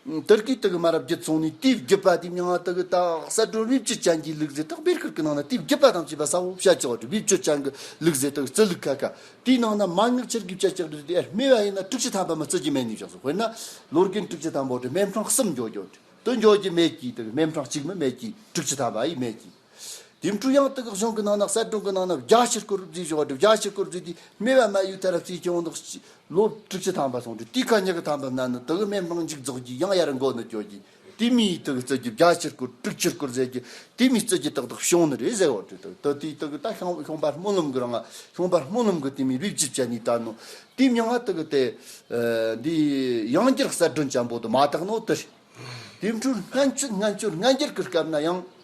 དར་གི་དག་མ་རབས་བརྒྱུད་སོང་ནི་དེའི་བརྒྱུད་པ་དེ་མྱང་ང་དག་ད་གསལ་སྒྲོན་རུས་བཅུད་ཅན་གྱི་ལུགས་ཟེར་དག་བེར་ཁུར་གི་ནང་ན་དེའི་བརྒྱུད་པ་དང་བཅས་པ་ས་བོ་བཤད་ཆོག་རུས་བཅུད་ཅན་གྱི་ལུགས་ཟེར་དག་རྩི་ལུགས་ཁ་ཁ། དེའི་ནང་ན་མན་ངག་ཆེར་གྱི་བཅད་ཀྱག་རེད་དེ་སྨེ་བ་ཡིན་ན་དྲུག་ཅུ་ཐམ་པ་མི་བརྩི་རྒྱུ་མེད་ནས་བཞག་སོང་། དཔེར་ན་ལོ་རྒན་དྲུག་ཅུ་ཐམ་པ་དེ་སྨེ་ཕྲེང་གསུམ་འགྱོ་རྒྱུ་དེ་འགྱོ་རྒྱུ་མེད་ཀྱི་དེ་སྨེ་ཕྲེང་གཅིག་མི་མེད་ཀྱི་དྲུག་ཅུ་ཐམ་པ་ཡིན་མེད་ཀྱི། དེ་འཕྲུལ་ཡང་དེ་གི་གཞུང་གི་ནང་ན་གསལ་སྒྲོན་གི་ནང་ན་བརྒྱད་ཅུ་སྐོར་བརྩིས་བཞག་དེ་བརྒྱད་ཅུ་སྐོར་བརྩིས་དེ་སྨེ་བ་མ་ཡུལ་ཐར་རྩིས་ཀྱི་འོང་དག་ལོ་དྲུག་ཅུ་ཐམ་པ་སོང་དེ་དེའི་ཁ་ཉི་གི་ཐམ་པ་ན་ནི་དེ་གི་སྨེ་ཕྲེང་མཇུག་རྫོགས་ཀྱི་ཡང་ཡར་འགོ་ནི་སྐྱོ་གྱི། དེ་མིའི་དག་རྩི་རྒྱུ་བརྒྱད་ཅུ་སྐོར་དྲུག་ཅུ་སྐོར་ཟེར་རྒྱུ་དེ་མིའི་རྩི་རྒྱུ་ཏག་ཏག་བྱུང་ནི་རེད་ཟེར་བ་དེ་དག་དེ་དེའི་དག་ད་ཤོང་ཤོང་པ་སྨོན་ལམ་གི་རང་ང་ཤོང་པ་སྨོན་ལམ་གི་དེ་མིའི་རུས་བཅུད་ཅན་ནི་ད་ནོ་དེ་མྱང་ང་དག་དེ་འདི་ཡང་བསྐྱར་གསལ་སྒྲོན་ཅན་པོ་དུ་མ་དག་ནོ་དེ་རེད། དེ་འཕྲུལ་སྔན་ཆད་སྔན་ཆད་སྔ་འགྱུར་གི་སྐབས་ན་ཡང་།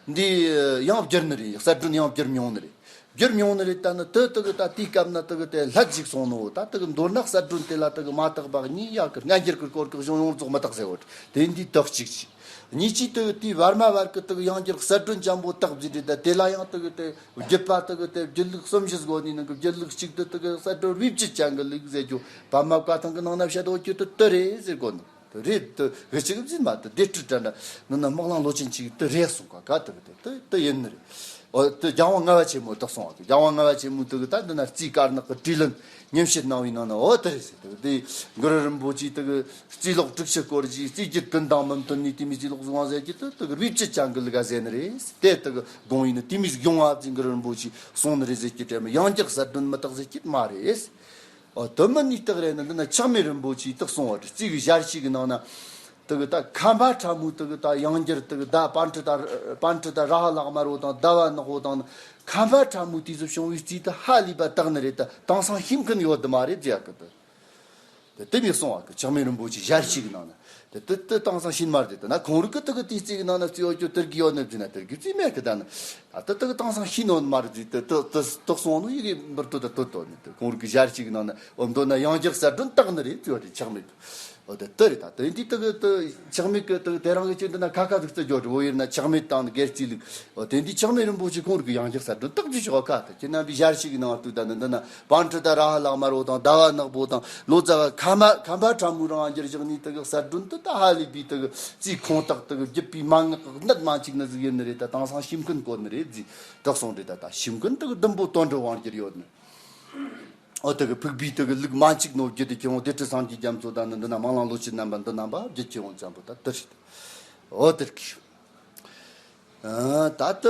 འདི་ཡང་བསྒྱུར་ནི་རེད། གསལ་སྒྲོན་ཡང་བསྒྱུར་མྱོང་ནི་རེད། བསྒྱུར་མྱོང་ནི་རེད། ད་ནི་དེ་དག་གི་ད་དེའི་སྐབས་ན་དག་གི་དེ་ལྷད་ཅིག་སོང་ནོ། ད་དག་གི་མདོར་ན་གསལ་སྒྲོན་དེ་ལ་དག་གི་མ་དག་པ་གཉིས་ཡག་གི་སྔ་འགྱུར་གི་སྐོར་གི་གཞུང་ཡོངས་རྫོགས་མི་དག་ཟེར་བ་དེ་འདི་དག་ཅིག་ཅིག་གཉིས་ཀྱིས་དག་དེའི་བར་མ་བར་གི་དག་ཡང་བསྐྱར་གསལ་སྒྲོན་ཅན་པོ་དག་བརྩིས་རེད། ད་དེ་ལ་ཡང་དག་གི་དེ་བརྒྱུད་པ་དག་གི་དེ་བརྒྱུད་ལུགས་གསུམ་བཞི་བགོ་ནི་ནང་གི་བརྒྱུད་ལུགས་གཅིག་དེ་དག་གི་གསལ་སྒྲོན་རུས་བཅུད་ཅན་གི་ལུགས་ཟེར་རྒྱུ་པདྨ་བཀའ་ཐང་གི་ནང་ན་བཤད་དོ་རྒྱུ་དེ་དེ་རེད་ཟེར་གོ་ནི། རེད་དུ་གི་ཅིག་བཟིན་མ་དུ་སྡེ་སྤྲུལ་དྲ་འདྲ་ནི་ན་དམག་གླང་ལོ་ཆེན་ཅིག་དུ་རེད་གསུང་ག་ག་དུ་གི་དུ་དུ་དུ་ཡིན་ནི་རེད། འོ་དུ་རྒྱལ་དབང་ལྔ་པ་ཆེན་མོ་དུ་གསུང་བ་དུ་རྒྱལ་དབང་ལྔ་པ་ཆེན་མོ་དུ་གི་ད་འདི་ན་རྩིས་དཀར་ནག་གི་དྲིས་ལན་ཉམས་བཤད་གནང་བའི་ནང་ན་འོ་དུ་རེད་ཟེར་དུ་དེ་གུ་རུ་རིན་པོ་ཆེ་དུ་གི་རྩིས་ལོག་དྲུག་ཅུ་སྐོར་གྱི་རྩིས་རྒྱུད་ཀུན་དང་མི་མཐུན་ནི་དེ་མི་རྩིས་ལོག་གསུང་བ་ཟེར་གྱི་དུ་དུ་གི་རུས་བཅུད་ཅན་གི་ལུགས་ག་ཟེར་ནི་རེད། དེ་དུ་གི་དགོངས་ཡིན་ནི་དེ་མི་ཡོང་བ་ཟིན་གུ་རུ་རིན་པོ་ཆེ་གསུང་ནི་རེད་ཟེར་གྱི་དྲན་མི་ཡང་བསྐྱར་གསལ་སྒྲོན་མི་དག་ཟེར་གྱི་མ་རེད། ཨོ་དུ་མི་ནི་སྟག་རེད་ན་འདི་ན་ཆགས་མེད་རིན་པོ་ཆེའི་སྟག་སོང་བ་རེད། རྩིས་གི་ཞལ་ཞིག་གི་ནང་ན་དུ་གི་ད་ཁམས་པ་ཁྲ་མོའི་དུ་གི་ད་ཡང་འགྱུར་དུ་གི་ད་པཎྜི་ཏ་པཎྜི་ཏ་ར་ཧ་ལག་དམར་བོ་དང་ཟླ་བ་ནག་པོ་དང་ཁམས་པ་ཁྲ་མོའི་དུས་སུ་བྱུང་བའི་རྩིས་དུ་ཧ་ལས་པ་དག་ནི་རེད། ད་དེང་སང་ཤེས་མཁན་ཡོད་དུ་མ་རེད་ཟེར་ཡག་གི་དུ་དེ་དེ་མི་གསུང་བ་གི་ཆགས་མེད་རིན་པོ་ཆེའི་ཞལ་ཞིག་གི་ནང་ན། དེ་དེ་དེ་དེང་སང་ཤེས་མ་རེད་དེ་ན་ཁོང་རིག་གི་དེ་གི་དེའི་རྩིས་གི་ནང་ན་རྩིས་ཡོད་རྒྱུ་དེར་གི་ཡོད་ནི་རེད་ན་དེར་གི་རྩིས་མེད་གི་ད་ན། ད་དེ་དེ་གི་དེང་སང་ཤེས་ནོ་མ་རེད་དེ་དེ་དེ་དེ་སོང་ནོ་ཡི་གེ་འབུར་དོ་དེ་དོ་དོ་ནི་དེ་ཁོང་རིག་གི་ཞལ་ཞིག་གི་ནང་ན་འོ་མདོ་ན་ཡང་བསྐྱར་གསལ་སྒྲོན་དག་ནི་རེད་རྩིས་ཡོད་རེད་ཆགས་མེད་དུ། འོ་དེ་དེ་རེད་ད་དེ་འདི་དེ་གི་དེ་ཆགས་མེད་གི་དེ་དེ་རང་གི་ཆོས་འདི་ན་ཁ་ཁ་ཟིག་རྩི་རྒྱོ་རེད། འོ་ཡིན་ན་ཆགས་མེད་དང་ནི་སྒེར་རྩིས་ལུགས། འོ་དེ་འདི་ཆགས་མེད་རིན་པོ་ཆེ་ཁོང་རིག་གི་ཡང་བསྐྱར་གསལ་སྒྲོན་དག་རྩིས་ཆོག་ཁ་དེ་ཁྱེད་རྣམ་པའི་ཞལ་ཞིག་གི་ནང་དུ་ད་ནི་འདི་ན་པཎྜི་ཏ་ར་ཧ་ལག་དམར་བོ་དང་ཟླ་བ་ནག་པོ་དང་ལོ་ཙཱ་བ་ཁམས་པ་ཁམས་པ་ཁྲ་མོའི་རང་འགྱུར་བཞག་ནས་དེ་གི་གསལ་སྒྲོན་དུ་ད་ཧ་ལས་པའི་དེ་གི་རྩིས་ཁོང་དག་དེ་གི་བརྒྱུད་པའི་མན་ངག་གི་གནད་མན་ཆད་ནི་ཟིག་ཡིན་ནི་རེད། ད་དེང་སང་ཤེས་མཁན་གོ་ནི་རེད་ཟིག་དག་སོང་རེད། ད་ད་ཤེས་མཁན་དེ་གི་ལྡུམ་པོ་དོན་འགྲུབ་དབང་གྱུར་ཡོད་ནི། འོ་དེ་གི་ཕུག་པའི་དེ་གི་ལུགས་མན་ཆད་ནོ་བརྒྱུད་དེ་ཁྱེད་འོང་སྡེ་ཁྲི་སངས་རྒྱས་རྒྱ་མཚོ་ད་ནི་འདི་ན་མ་ལང་ལོ་ཆེན་རྣམ་པ་འདི་རྣམ་པ་བརྒྱུད་ཁྱེད་འོང་ཙམ་པོ་ད་དེ་རེད། འོ་དེ་གི་ད་ལྟ་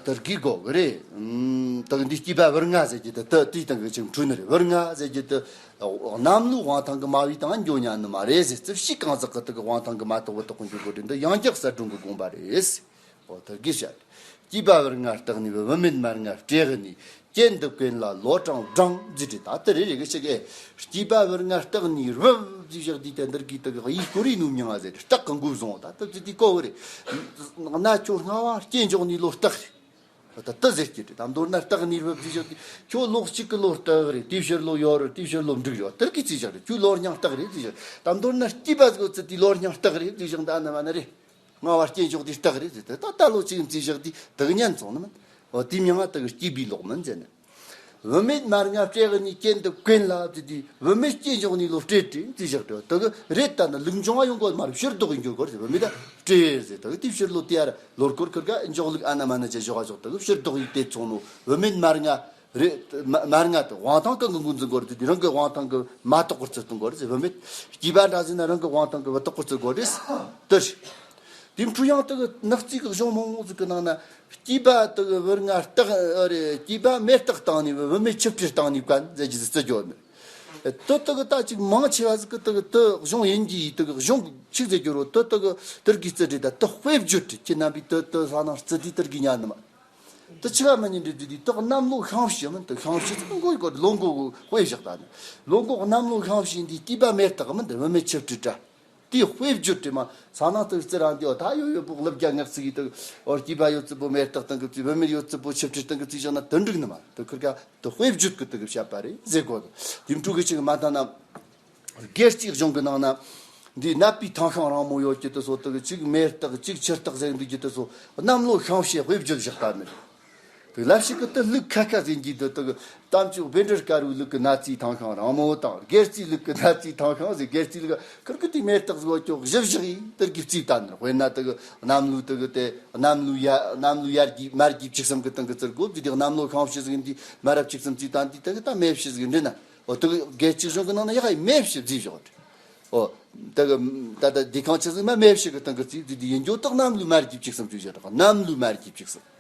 དེར་གི་གོ་གི་རེད། ད་འདི་སྐྱེས་པ་བུ་ལྔ་ཟེར་གྱི་དེ་ད་དེའི་སྟེང་གི་ཅིག་འཁྲུལ་ནི་རེད། བུ་ལྔ་ཟེར་གྱི་དེ་གནམ་ལོའི་དབང་ཐང་གི་མ་བའི་དང་འགྱོ་ཉན་ནི་མ་རེད་ཟེར། རྩིབས་བཞི་གང་ཟག་གི་དེ་གི་དབང་ཐང་གི་མ་དག་བུ་དག་གི་འགྱོ་དགོས་དྲན་འདི་ཡང་བསྐྱར་གསལ་སྒྲོན་གི་དགོངས་པ་རེད། འོ་དེར་གི་བཤད། སྐྱེས་པ་བུ་ལྔ་སྟག་ནི་བུ་བུད་མེད་མ་ལྔ་སྤྲེའུ་ནི། སྐྱེས་འདི་ཀུན་ལ་ལོ་གྲངས་བགྲང་ཟེར་ཏེ་ད་དེ་རེ་རེ་གི་ཞིག་ཨེ། སྐྱེས་པ་བུ་ལྔ་སྟག་ནི་རྦབ་ཟེར་བཞག་དུས་དེ་འདིར་གི་དག་ཡིག་སྐོར་རེ་ནུ་མྱང་ང་ཟེར་སྟག་གི་མགོ་བཟུང་ད་དེ་ཚོ་དེ་གོ་བོ་རེད། ན་ཁྱོད་སྔ་བ་སྐྱེས་འཇོག་ནི་ལོ་སྟག་རེད། ད་དེ་ཟེར་གྱི་རེད། ད་མདོར་ན་སྟག་ནི་རྦབ་ཟེར་བཞག་དུས་ཁྱོད་ལོ་གཅིག་གི་ལོ་སྟག་རེད། དེའི་ཕྱིར་ལོ་ཡོ་རེད། དེའི་ཕྱིར་ལོ་འབྲུག་རེད། དེར་གི་ཚིག་བཞག་རེད། ཁྱོད་ལོ་རྙིང་སྟག་རེད་ཟེར་བཞག་ད་མདོར་ན་སྐྱེས་པ་ཟིག་ཚོ་དེ་ལོ་རྙིང་སྟག་རེད་ཟེར་བཞག་ད་ན་མ་ན་རེད། སྔ་བ་སྐྱེས་འཇོག་དེ་སྟག་རེད་ཟེར་ཏེ་ད་ལྟ་ལོ་གཅིག་འཛིན་བཞག་དེ་དག་ཉན་སོང་ནི་མིན། འོ་དེའི་མིང་ང་དེ་གི་སྐྱེས་བུའི་ལོག་མིན་ཟེར་ནས། བུད་མེད་མར་ང་སྤྲེའུ་གཉིས་སྐྱེས་འདི་དཀོན་ལ་དེ་དུས་བུད་མེད་སྐྱེས་འཇོག་ནི་ལོ་སྤྲེལ་སྤྲེལ་ཟེར་བཞག་སྟེ། དེ་གི་རེད་ད་ནི་ལུགས་འབྱུང་བ་ཡོང་གོ་མ་རེད། ཕྱིར་ལྡོག་ཡིན་འགྱུར་གོ་ཟེར། བུད་མེད་ད་སྤྲེལ་ཟེར། དེ་གི་དེའི་ཕྱིར་ལོ་དེ་ཡར་ལོ་སྐོར་ཁིར་ག་འཇོག་ལུགས་ཨ་ན་མ་ན་ཅེས་བཞོག་བཞོག་དེ་གི་ཕྱིར་ལྡོག་ཡིན་དེ་ཚོང་ནོ་བུད་མེད་མར་ང་རེད། མ་མར་ང་དེ་དབང་ཐང་གི་ངུ་འགུ་འཛིན་གོ་རེད། དེ་དུས་རང་གི་དབང་ཐང་གི་མ་གཏོགས་པར་བརྩི་གཏོང་གོ་རེད་ཟེར། བུད་མེད་སྐྱེས་པ་འདྲ་ཟིན་ན་རང་གི་དབང་ཐང་གི་བུ་དོག་པར་བརྩི་གོ་རེད། དེ་རེད། དེ་འཕྲོ་ཡང་དེ་གི་ནག་རྩིས་ཀྱི་གཞུང་མང་མང་ཟིག་གི་ནང་ན་སྐྱེས་པ་དེ་གི་བུ་ང་རྟགས་རེད། སྐྱེས་པ་མེ་རྟགས་བཏང་ནས་བུད་མེད་ཆིབས་སྤྲིན་བཏང་ནས་བཀན་ཟེར་གྱི་ཟིག་བརྩི་རྒྱུ་ནི། དེ་དེ་གི་ད་ཅིག་མང་ཆེ་བ་ཟིག་གི་དེ་གི་དེ་གཞུང་ཡིན་གྱི་དེ་གི་གཞུང་ཆིག་ཟེར་རྒྱུ་རོ། དེ་དེ་གི་དེར་གི་བརྩི་དྲི་ད་དེ་དཔེ་བརྗོད་དྲི་ཁྱེད་རྣམ་པས་དེ་དེ་ས་ནང་བརྩི་དུས་དེར་གི་ཉན་ནི་མ། དེ་ཆི་ག་མ་ཉན་དྲི་དེ་དེ་དེ་གནམ་ལོ་ཤིང་བྱི་མིན། དེ་ཤིང་བྱི་ཟིག་མགོ་ཡི་གོ་ལོ་མགོ་དཔེ་བཞག་ད་ནི། ལོ་མགོ་གནམ་ལོ་ཤིང་བྱི་འདི་སྐྱེས་པ་མེ་རྟགས་མིན། དེ་བུད་མེད་ཆིབས་སྤྲིན་དྲ། དེ་དཔེ་བརྗོད་དྲི་མ་ས་ནང་དུ་བརྩི་རང་དེ་འོ་ད་ཡོད་ཡོད་པོ་ལབ་རྒྱ་ངག་ཚིག་གིས་དུ་འོ་སྐྱེས་པ་ཡོད་ཚུལ་པོ་མེ་རྟགས་དང་གི་ཚིག་བུད་མེད་ཡོད་ཚུལ་པོ་ཆིབས་སྤྲིན་དང་གི་ཚིག་བཞག་ན་དུ་འགྲིག་ནི་མ། དུ་ཁིར་ག་དུ་དཔེ་བརྗོད་གི་དུ་གི་བཤད་པ་རེད་ཟེར་གོ། དུ་དེ་འཕྲོ་གི་ཅིག་མ་ཐ་ན་སྒེར་གྱི་གཞུང་གི་ནང་ན་འདི་ནད་པའི་ཐང་ཤང་རིང་མོ་ཡོད་ཀྱི་དུ་སོ་དུ་གི་ཅིག་མེ་རྟགས་ཅིག་ཆུ་རྟགས་ཟེར་འདུག་ཀྱི་དུ་སོ་གནམ་ལོ་ཤིང་བྱི་དཔེ་བརྗོད་བཞག་ད་ནི། དེ་ལབ་ཞིག་གི་དེ་ལུགས་ཁ་ཁ་ཟིན་གྱི་དེ་དག་གཏམ་ཅོག་བཻ་ཌཱུརྱ་ཀ་རུའི་ལུགས་ཀྱི་ནད་རྩིས་ཐང་ཤང་རིང་མོ་དང་། སྒེར་རྩིས་ལུགས་ཀྱི་ནད་རྩིས་ཐང་ཤང་ཟེར། སྒེར་རྩིས་ལུགས་ཁིར་གི་དེ་མེ་རྟགས་ཟིག་ཅོག་བཞི་བཞག་ཡིན་དེར་གི་རྩིས་བཏང་ནི། དཔེར་ན་དེ་གི་གནམ་ལོའི་དེ་གི་དེ་གནམ་ལོའི་ཡ་གནམ་ལོའི་ཡར་རྒྱས་མར་རྒྱས་བཅུ་གསུམ་གི་སྟེང་གི་རྩིར་གོ་དུས་དེ་གནམ་ལོ་ཤིང་བྱི་ཟིག་ཡིན་དུས་མར་ར་བཅུ་གསུམ་རྩིས་བཏང་དུས་དེ་གི་ད་མེ་བྱི་ཟིག་འདྲི་ན། འོ་དེ་གི་སྒེར་གྱི་གཞུང་གི་ནང་ན་ཡག་ཡིན་མེ་བྱི་རྩིས་བཞག་འདྲི། ཨོ། ད་གི་ད་ལྟ་འདི་གང་ཆི་ཟིག་མ་མེ་བྱི་གི་སྟེང་གི་རྩིས་དེ་དེ་ཡིན་རྒྱུ་དག་གནམ་ལོའི་མར་རྒྱས་བཅུ་གསུམ་ཚུལ་བཞག་དག་གནམ་ལོའི་མར་རྒྱས་བཅུ་གསུམ།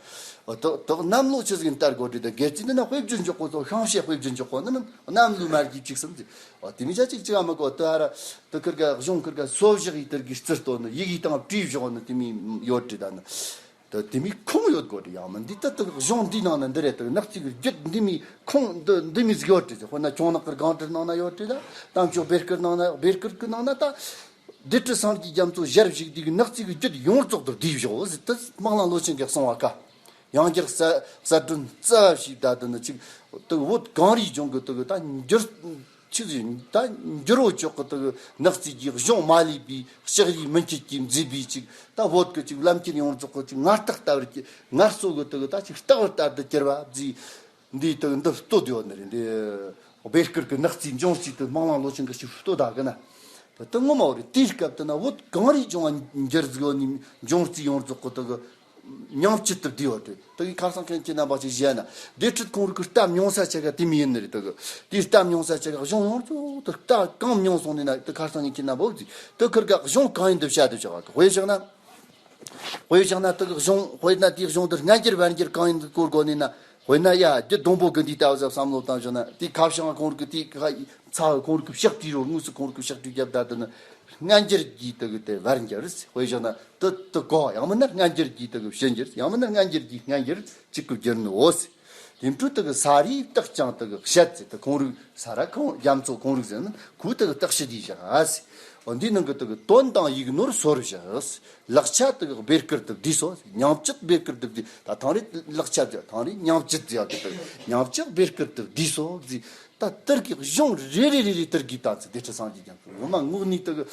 ཨོ་དག་དག་གནམ་ལོ་ཆི་ཟིག་ཡིན་ལྟར་གོ་དྲི་ད་སྒེར་རྩིས་འདི་ན་དཔེ་བརྗོད་འཇོག་གོ་ཚོ་ཤིང་བྱི་དཔེ་བརྗོད་འཇོག་གོ་ནི་མིན། གནམ་ལོའི་མར་རྒྱས་བཅུ་གསུམ་ཚུལ། ཨོ་དེ་མི་ཆ་ཅིག་ཅི་ག་མི་གོ་དུ་ཨ་ར་དུ་ཁིར་ག་གཞུང་ཁིར་ག་སོ་བཞག་ཡིན་དེར་གི་རྩིས་གཏོད་ནི་ཡི་གེ་དང་བྲིས་བཞག་ནི་དེ་མི་ཡོད་དྲི་ད་ནི། ད་དེ་མི་ཁུངས་ཡོད་དགོས་དྲི་ཡང་མིན། འདི་ད་ད་གཞུང་འདི་ནང་ན་འདི་རེད། ད་ནག་རྩིས་གི་རྒྱུད་འདི་མི་ཁུངས་འདི་འདི་མི་ཟིག་ཡོད་དྲི་ཟེར། དཔེར་ན་ཁྱུང་ནག་གི་སྒང་དྲི་ནང་ན་ཡོད་དྲི་ད། གཏམ་ཅོག་བཻ་ཌཱུརྱ་ནང་ན་བཻ་ཌཱུརྱ་གི་ནང་ན་ད་སྡེ་ཁྲི་སངས་རྒྱས་རྒྱ་མཚོ་ཞལ་བཞུགས་དུས་ཀྱི་ནག་རྩིས་གི་རྒྱུད་ཡོངས་རྫོགས་དུ་བསྡུས་བཞག་ཟེར། ད་སྨག་ལང་ལོ་ཆེན་གྱིས་གསུངས་པ་ཀ་ཡང་བསྐྱར་གསལ་གསལ་སྒྲོན་རྩ་བ་ཞིག་ད་དུ་ནི་ཅིག་ད་བོད་གངས་རིའི་ལྗོངས་གི་ད་གི་ད་འགྱུར། ཆི་ཟིག་ད་འགྱུར་བོ་ཅོག་གི་དག་ནག་རྩིས་ཀྱི་གཞུང་མ་ལུས་པའི་ལྕགས་རིའི་མུན་སྐྱེད་ཀྱིས་མཛེས་པའི་ཅིག་ད་བོད་ཀྱི་ཅིག་ལམ་ཁྱེར་ཡོངས་རྫོགས་ཀྱི་ཅིག་ངར་རྟགས་ལྟ་བུར་གྱི་ངར་གསོ་གི་དག་ད་ཅིག་རྟགས་བུར་ལྟར་དུ་གྱུར་བ་བཟོས། འདིའི་དག་འདི་བསྟོད་ཡོད་ནི་རེད། འདི་བཻ་ཌཱུརྱ་གི་ནག་རྩིས་འབྱུང་རྩིས་དུ་སྨོན་ལམ་ལོ་ཆེན་གྱི་ཞིག་བསྟོད་ད་གི་ན། ད་ངོ་མ་བོ་རེད། དེའི་སྐབས་དུ་ན་བོད་གངས་རིའི་ལྗོངས་འགྱུར་ཟིག་ཡོད་ནི་འབྱུང་རྩིས་ཡོངས་རྫོགས་ཀྱི་དག་ཉམས་བཅུད་དུ་བསྡུས་ཡོད་དེ། དེ་གི་ཁ་སང་ཁྱེད་ཀྱི་རྣམ་པ་ཅིག་བཤད་ན་སྡེ་ཁྲིད་ཁོང་རིག་གི་གཏམ་ཉུང་ས་ཆ་ག་དེ་མི་ཡིན་ནི་རེད། དེ་གི་དེའི་གཏམ་ཉུང་ས་ཆ་ག་གཞུང་ཡོངས་རྫོགས་དུ་གཏམ་གང་མྱོང་སོང་ནི་ན། དེ་ཁ་སང་ངས་ཁྱེད་རྣམ་པ་བོ་ཅིག་དེ་ཁིར་ག་གཞུང་གང་ཡིན་དུ་བཤད་དུ་ཆོག་ག་དཔེ་བཞག་ན། དཔེ་བཞག་ན་དེ་གི་གཞུང་དཔེར་ན་དེའི་གཞུང་དུ་སྔ་འགྱུར་བར་འགྱུར་གང་ཡིན་དུ་སྐོར་དགོས་ནི་ན། དཔེར་ན་ཡ་རྒྱུད་སྡོང་པོ་གི་འདི་ལྟ་བུ་ཟབ་བསམ་བློ་བཏང་བཞག་ན་དེའི་ཁ་བྱང་ཁོང་རིག་གི་དེའི་ཁ་ཚ་བའི་ཁོང་རིག་གི་ཕྱག་བྲིས་རོ། དངོས་སུ་ཁོང་རིག་གི་ཕྱག་བྲིས་རྒྱབ་ད་དུ་ནི་སྔ་འགྱུར་གྱི་དེ་གི་དེ་བར་འགྱུར། དཔེ་བཞག་ན་དུ་དུ་གོ་ཡང་མིན་ན་སྔ་འགྱུར་གྱི་དེ་གི་ཕྱི་འགྱུར། ཡང་མིན་ན་སྔ་འགྱུར་གྱི་སྔ་འགྱུར་གཅིག་གི་བསྒྱུར་ནི་འོ་ཟེར། དེ་འཕྲོ་དེ་གི་ས་རིའི་རྟགས་ཀྱང་དེ་གི་བཤད་ཚེ་དེ་ཁོང་རིག་ས་ར་ཁོང་རྒྱ་མཚོ་ཁོང་རིག་ཟེར་ན་ཁོའི་དེ་གི་རྟགས་ཤིག་བྲིས་བཞག་ཟེར། འོ་འདིའི་ནང་གི་དེ་གི་དོན་དང་ཡིག་ནོར་སོར་བཞག་ཟེར། ལེགས་ཆ་དེ་གི་བཻ་ཌཱུརྱ་དུ་བསྡུས་སོ། ཉམས་བཅུད་བཻ་ཌཱུརྱ་དུ་བསྡུས། ད་ཐང་རེ་ལེགས་ཆ་ཟེར། ཐང་རེ་ཉམས་བཅུད་ཟེར་ཡག་གི་དེ་གི་ཉམས་བཅུད་བཻ་ཌཱུརྱ་དུ་བསྡུས་སོ་ཟེར། ད་དེར་གི་གཞུང་རེ་རེ་རེ་རེ་དེར་གི་ད་ཚིག་སྡེ་ཁྲི་སངས་རྒྱས་རྒྱ་མཚོ་ངོ་མ་ངོ་གཉིས་དེ་གི་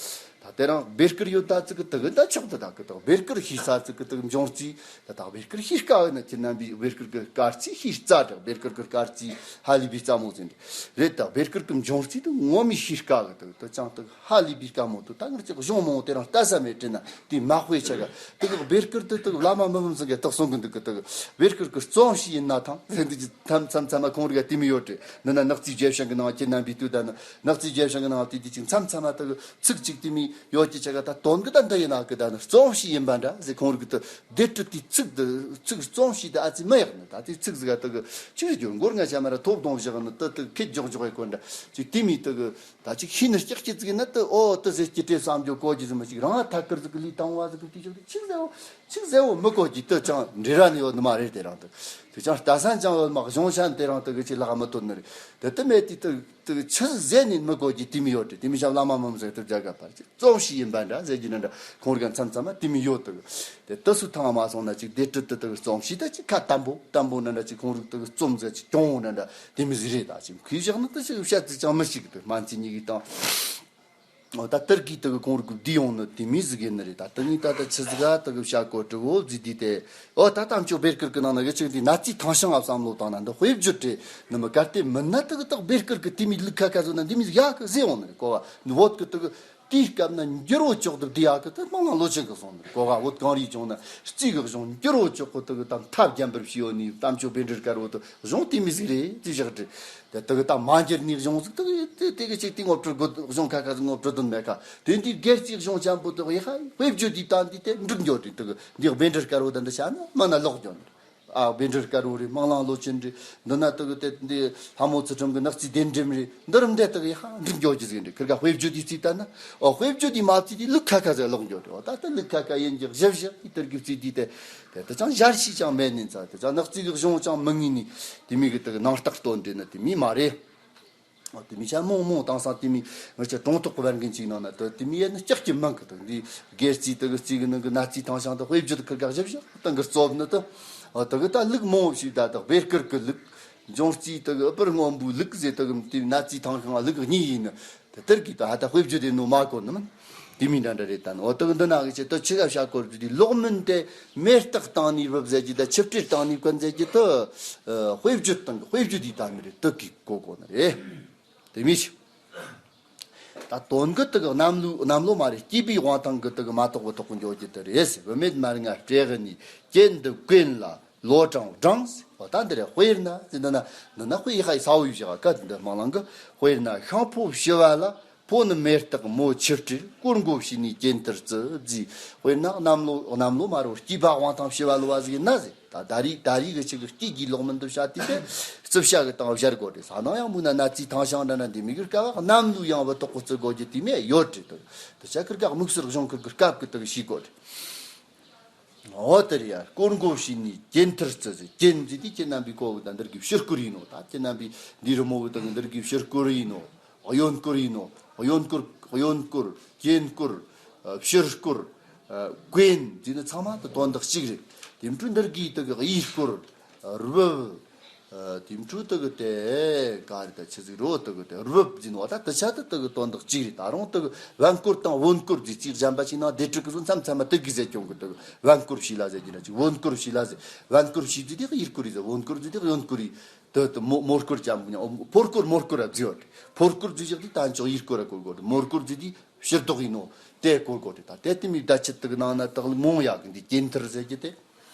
ད་དེ་རང་བཻ་ཌཱུརྱ་ཡོད་ད་ཚིག་གི་དེ་གི་ད་ཆོག་ཏུ་ད་གི་དེ་བཻ་ཌཱུརྱ་ཤེས་ས་ཚིག་གི་དེ་གི་འབྱུང་རྩིས་ད་ད་བཻ་ཌཱུརྱ་ཤེས་དཀའ་བ་ན་ཁྱེད་རྣམ་པའི་བཻ་ཌཱུརྱ་གི་སྐར་རྩིས་ཤེས་རྩ་དྲག་བཻ་ཌཱུརྱ་གི་སྐར་རྩིས་ཧ་ལས་པའི་རྩ་མོ་ཟིན་རེད། ད་བཻ་ཌཱུརྱ་གི་འབྱུང་རྩིས་དེ་ངོ་མ་ཤེས་དཀའ་གི་དེ་གི་དེ་ཅང་དེ་གི་ཧ་ལས་པའི་དཀའ་མོ་དེ་ད་ངར་ཅིག་གཞུང་མང་དེ་རང་ལྟ་ས་མེད་དྲན་ན་དེ་མ་དཔེ་ཆ་ག་དེ་གི་བཻ་ཌཱུརྱ་དེ་དེ་གི་བླ་མ་མི་ཕམ་ཚང་གི་རྟགས་གསུང་གི་འདུག་གི་དེ་གི་བཻ་ཌཱུརྱ་གི་རྩོམ་ཞིག་ཡིན་ན་ཐང་ཟེར་འདུག་གི་མཚམས་མཚམས་མཚམས་མ་ཁོང་རིག་ག་དེ་མི་ཡོད་དྲི་ནི་ན་ནག་རྩིས་རྒྱལ་བྱང་གི་ནང་ཁྱེད་རྣམ་པའི་དུས་ད་ནི་ནག་རྩིས་རྒྱལ་བྱང་གི་ནང་དེ་དེ་ཅིག་མཚམས་མཚམས་མ་དེ་གི་ཚིག་ཅིག་དེ་མི་ཡོད་ཀྱི་ཆ་ག་ད་དོན་གི་ད་འདི་ཡིན་ན་གི་ད་ནི་རྩོམ་ཞིག་ཡིན་པ་འདྲ་ཟེར། ཁོང་རིག་གི་དེ་སྡེ་ཁྲིད་དེ་ཚིག་དེ་ཚིག་རྩོམ་ཞིག་དེ་ཨ་ཙི་མི་ཡག་ནི་ད་དེ་ཚིག་ཟིག་ག་དེ་གི་ཅིག་རྒྱུ་མགོར་ང་ཆ་མ་ར་ཐོབ་གདོང་བཞག་ནི་དེ་དེ་ཁེད་འཇོག་འཇོག་ཡི་གོ་འདྲ་ཅིག་དེ་མི་དེ་གི་ད་ཅིག་ཤེས་ནི་ཀྱག་ཀྱི་ཙིག་ན་དེ་ཨོ་དེ་ཟེར་གྱི་དེ་བསམ་རྒྱུ་གོ་གྱི་ཟིན་མ་ཅིག་རང་ཐད་ཀར་ཟིག་གི་ལུས་དང་བ་ཟིག་གི་དེ་ཅིག་ཅིག་ཟེར་བོ་ཅིག་ཟེར་བོ་མི་གོ་གྱི་དེ་ཅང་འབྲེལ་བ་ནི་ཡོད་ནི་མ་རེད། དེ་རང་དེ་དེ་ཅང་ལྟ་ས་ཅང་ཡོད་མ་གཞུང་ཤན་དེ་རང་དེ་གི་ཅིག་ལག་མི་ཐོན་ནི་རེད། དེ་དེ་མེད་དེ་དེ་དེ་ཆི་ཟེར་ནི་མི་གོ་གྱི་དེ་མི་ཡོད་དེ་དེ་མི་ཤ་བླ་མ་མམ་ཟེར་དེ་རྒྱ་ག་པར་ཅིག་རྩོམ་ཞིག་ཡིན་པ་འདྲ་ཟེར་གྱི་ན་འདྲ་ཁོང་རིག་མཚམས་མཚམས་མ་དེ་མི་ཡོད་དེ། དེ་ལྟ་སུ་ཐང་མ་སོང་ན་ཅིག་སྡེ་ཁྲིད་དེ་དེ་རྩོམ་ཞིག་ད་ཅིག་ཁ་དམ་པོ་དམ་པོ་ན་འདྲ་ཅིག་ཁོང་རིག་དེ་རྩོམ་ཟེར་ཅིག་གྱོང་བོ་ན་འདྲ་དེ་མི་ཟིག་རེད། ད་ཅིག་ཁོས་བཞག་ན་དེ་ཅིག་བཤད་ཚིག་ཅང་མི་ཤེས་གི་དེ་སྨན་རྩིས་གཉིས་ཀྱི་དང་། འོ་ད་དེར་གི་དེ་གི་གོང་རིག་གི་བསྡུས་ཡོང་ནི་དེ་མི་ཟིག་ཡིན་ནི་རེད། ད་དེ་ངས་ད་ད་ཆི་ཟིག་ག་དེ་གི་བྱ་གོ་དྲི་བོ་བཟི་དུས་དེ། འོ་ད་དམ་ཆོས་བེར་ཀིར་གི་ནང་ན་གི་ཅིག་དེ་ན་ཙི་ཐང་ཤང་ཨ་བསམ་བློ་བཏང་ན་འདི་དཔེ་བརྗོད་དེ་ནི་མི་གལ་ཏེ་མིན་ན་དེ་གི་དག་བེར་ཀིར་གི་དེ་མི་ལུག་ཁ་ཁ་བཟོ་ན་འདི་མི་ཟིག་ཡག་གི་ཟེར་ཡོང་ནི་རེད། གོ་བ་ནི་བོད་གི་དེ་གི་དེའི་སྐབས་ན་འགྱུར་བོ་ཅོག་ཏུ་བསྡུས་ཡག་གི་དེ་སྨོན་ལམ་ལོ་ཆེན་གི་སོང་ནི་རེད། གོ་བ་བོད་གངས་རིའི་ལྗོངས་ན་རྩིས་གི་གཞུང་འགྱུར་བོ་ཅོག་གི་དེ་གི་དམ་ཐབས་རྒྱན་པར་བྱས་ཡོད་ནི་དམ་ཆོས་བེར་ཀིར་དཀར་བོ་དེ་གཞུང་དེ་མི་ཟིག་རེད་ཅེས་བཞག་དྲི། དེ་དེ་གི་ད་མ་འགྱུར་ནས་གཞུང་ཟིག་དེ་དེ་དེ་གི་ཅིག་དེ་ངོ་སྤྲོད་དགོས། གཞུང་ཁ་ཁ་ཟིག་ངོ་སྤྲོད་དོན་མེད་ཁ། དེ་འདི་སྒེར་གྱི་གཞུང་ཆེན་པོ་དེ་ཡི་ཧ་དཔེ་བརྗོད་དེ་ད་འདི་དེ་འགྲིག་འགྱོ་དེ་དེ་གི་འདི་བེར་ཀིར་དཀར་བོ་དེ་འདི་བྱ་ན་མ་ན་ལོག་འགྱོ་ནི། ཨ་བེར་ཀིར་དཀར་བོ་རེད། སྨོན་ལམ་ལོ་ཆེན་རེད། འདི་ན་དེ་གི་དེ་འདི་ལྷ་མོ་ཚུལ་ཁྲིམས་གི་ནག་རྩིས་གདན་འདྲེན་རེད། འདི་རིམ་འདྲ་དེ་གི་ཧ་འགྲིག་འགྱོ་གི་ཟིག་རེད། ཁིར་ག་དཔེ་བརྗོད་དེ་རྩིས་ད་ན། ཨོ་དཔེ་བརྗོད་དེ་མ་རྩིས་དེ་ལུག་ཁ་ཁ་ཟིག་ལོག་འགྱོ་རེད། ཨོ་ད་ལྟ་ལུག་ཁ་ཁ་ཡིན་གྱི་གཞི་བཞི་དེ་དེར་གི་རྩིས་དེ་དེ་དེ་དེ་ཅང་ཞར་ཞིག་ཅང་མེད་ནི་ཚ། དེ་ཅང་ནག་རྩིས་གི་གཞུང་ཅང་མི་ངེས་ནི་དེ་མི་གི་དེ་གི་ནང་རྟགས་སྟོན་འདྲེ་ནི་དེ་མི་མ་རེད། དེ་མི་ཆ་མོང་མོང་དང་སང་དེ་མི་ང་ཆ་གྲོང་ཐོག་གི་བར་འགན་ཅིག་ནང་ན་དེ་དེ་མི་ཡེ་ནི་ལྕགས་ཀྱི་མང་གི་དང་འདི་སྒེར་རྩིས་དེ་གི་རྩིས་གི་ནང་གི་ན་རྩིས་ཐང་ཤང་དེ་དཔེ་བརྗོད་ཁིར་ག་ཞིབ་ཞིབ་དང་གི་རྩོབ་ནི་དེ། དེ་གི་ད་ལུག་མོང་ཞིག་ད་དེ་བེར་ཀིར་གི་ལུག་འབྱུང་རྩིས་དེ་གི་ཨུ་པར་སྔོན་པོའི་ལུག་ཟེར་དེ་གི་དེ་ན་རྩིས་ཐང་ཤང་ལུག་གཉིས་ཡིན་ནི་དེ་དེར་གི་ད་ཧ་ད་དཔེ་བརྗོད་དེ་ནོ་མ་གོ་ནི་མིན། དེ་མི་འདྲ་འདྲ་རེད་ད་ནི། འོ་དེ་གི་འདི་ན་གི་ཆེ་དེ་ཆི་ག་བྱ་གོ་རྒྱུ་དེ་ལོག་མིན་དེ་མེ་སྟག་བཏང་ནི་བབ་ཟེར་གྱི་ད་ཆིབས་ཁྲི་བཏང་ནི་ཀུན་ཟེར་གྱི་དེ་དཔེ་བརྗོད་དང་གི་དཔེ་བརྗོད་དེ་ད་ནི་རེད། དེ་གི་གོ་གོ་ནི་རེད། དེ་མི་ཤི། ད་དོན་གི་དེ་གི་གནམ་ལོ་གནམ་ལོ་མ་རེད། སྐྱེས་པའི་དབང་ཐང་གི་དེ་གི་མ་གཏོགས་པ་ཐོག་གི་འཇོག་གི་དེ་རེད་ཟེར། བུད་མེད་མར་ང་སྤྲེའུ་ནི་གྱེན་དུ་བཀོན་ལ་ལོ་གྲངས་བགྲངས་ཟེར། འོ་ད་འདི་རེད། དཔེར་ན་ཟེར་འདི་ན་འདི་ན་དཔེ་ཡི་ཧའི་ས་བོ་ཡི་བཞག་ག་འདི་འདི་སྨོན་ལམ་གི། དཔེར་ན་ཤིང་ཕོ་ཕྱུ་པ་ལ་ཕོ་ནི་མེ་སྟག་མོ་ཆིབས་ཁྲིར་སྐོར་མགོ་བྱས་ནས་གྱེན་དུ་བརྩི་བརྩིས། དཔེར་ན་གནམ་ལོ་གནམ་ལོ་མ་རེད། སྐྱེས་པ་དབང་ཐང་ཕྱུ་པ་ལོ་བ་ཟིག་ཡིན་ན་ཟེར། ད་ད་རེས་ད་རེས་གི་ཆི་གི་སྐྱེས་ཀྱི་ལོག་མིན་དུ་བྱ་དུས་དེ་རྩིབ་ཤ་གི་སྟེང་བཞར་དགོས་རེད། ས་ནང་ཡང་མུ་ན་ན་ཚི་ཐང་ཤང་འདྲ་ན་འདི་མི་གི་སྐབས་གནམ་ལོའི་ཡང་བུ་དོག་གི་བརྩི་དགོས་རྒྱུ་དེ་མེད་ཡོད་རེད་དོ། དུ་ཆ་ཁིར་ག་དམིགས་བསལ་གཞུང་ཁིར་གི་སྐབས་གི་དུ་གི་ཤེས་དགོས་རེད། འོ་དེ་རེད་ཡ། སྐོར་མགོ་བྱས་ནས་གྱེན་དུ་བརྩི་ཟེར། གྱེན་ཟེར་དུས་ཁྱེད་རྣམ་པའི་གོ་བུ་དང་འདིར་གི་ཕྱིར་སྐོར་ཡིན་ནོ། ད་ཁྱེད་རྣམ་པའི་འདི་རི་མོ་བུ་དང་འདིར་གི་ཕྱིར་སྐོར་ཡིན་ནོ། གཡོན་སྐོར་ཡིན་ནོ། གཡོན་སྐོར། གཡོན་སྐོར། གྱེན་སྐོར། ཨ་ཕྱིར་སྐོར། ཨ་བཀོན་ཟེར་ནི་ཚང་མ་དུ་དོན་དག་གཅིག་རེད། དེ་འཕྲོ་འདིར་གི་དུ་གི་གཡས་སྐོར། ཨ་རུབ། ཨ་དེ་འཕྲོ་དུ་གི་དེ་ག་རེ་ད་ཆི་ཟིག་རོ་དུ་གི་དེ་རུབ་ཟེར་ནི་བ། ད་དུ་ཆ་དུ་དུ་གི་དོན་དག་གཅིག་རེད། ད་རུང་དུ་གི་བན་སྐོར་དང་བོན་སྐོར་ཟེར་གཅིག་གཞན་པ་ཞིག་ན་སྡེ་ཕྲུག་གི་སོ་མཚམས་མཚམས་མ་དུ་གི་ཟེར་ཀྱོང་གི་དུ་གི་བན་སྐོར་ཞིག་ལ་ཟེར་གྱི་ན་ཅིག་བོན་སྐོར་ཞིག་ལ་ཟེར། བན་སྐོར་ཞིག་ཟེར་དེ་གི་གཡས་སྐོར་རེད་ཟེར། བོན་སྐོར་ཟེར་དེ་གི་གཡོན་སྐོར་རེད། དུ་དུ་མོ་མོ་སྐོར་ཅམ་གི་ཕོ་སྐོར་མོ་སྐོར་ར་ཟེར་ཡོད་རེད། ཕོ་སྐོར་ཟེར་ཞག་དེ་ད་ཅོག་གཡས་སྐོར་ར་སྐོར་དགོས་རེད། མོ་སྐོར་ཟེར་དེ་ཕྱིར་ལྡོག་ཡིན་ནོ། དེ་སྐོར་དགོས་རེད། ད་དེ་དེ་མི་ད་ཆི་དུ་གི་ནང་ན་དག་ལ་མོང་ཡག་གི་འདི་གྱེན་ཐུར་ཟེར་གྱི་དེ།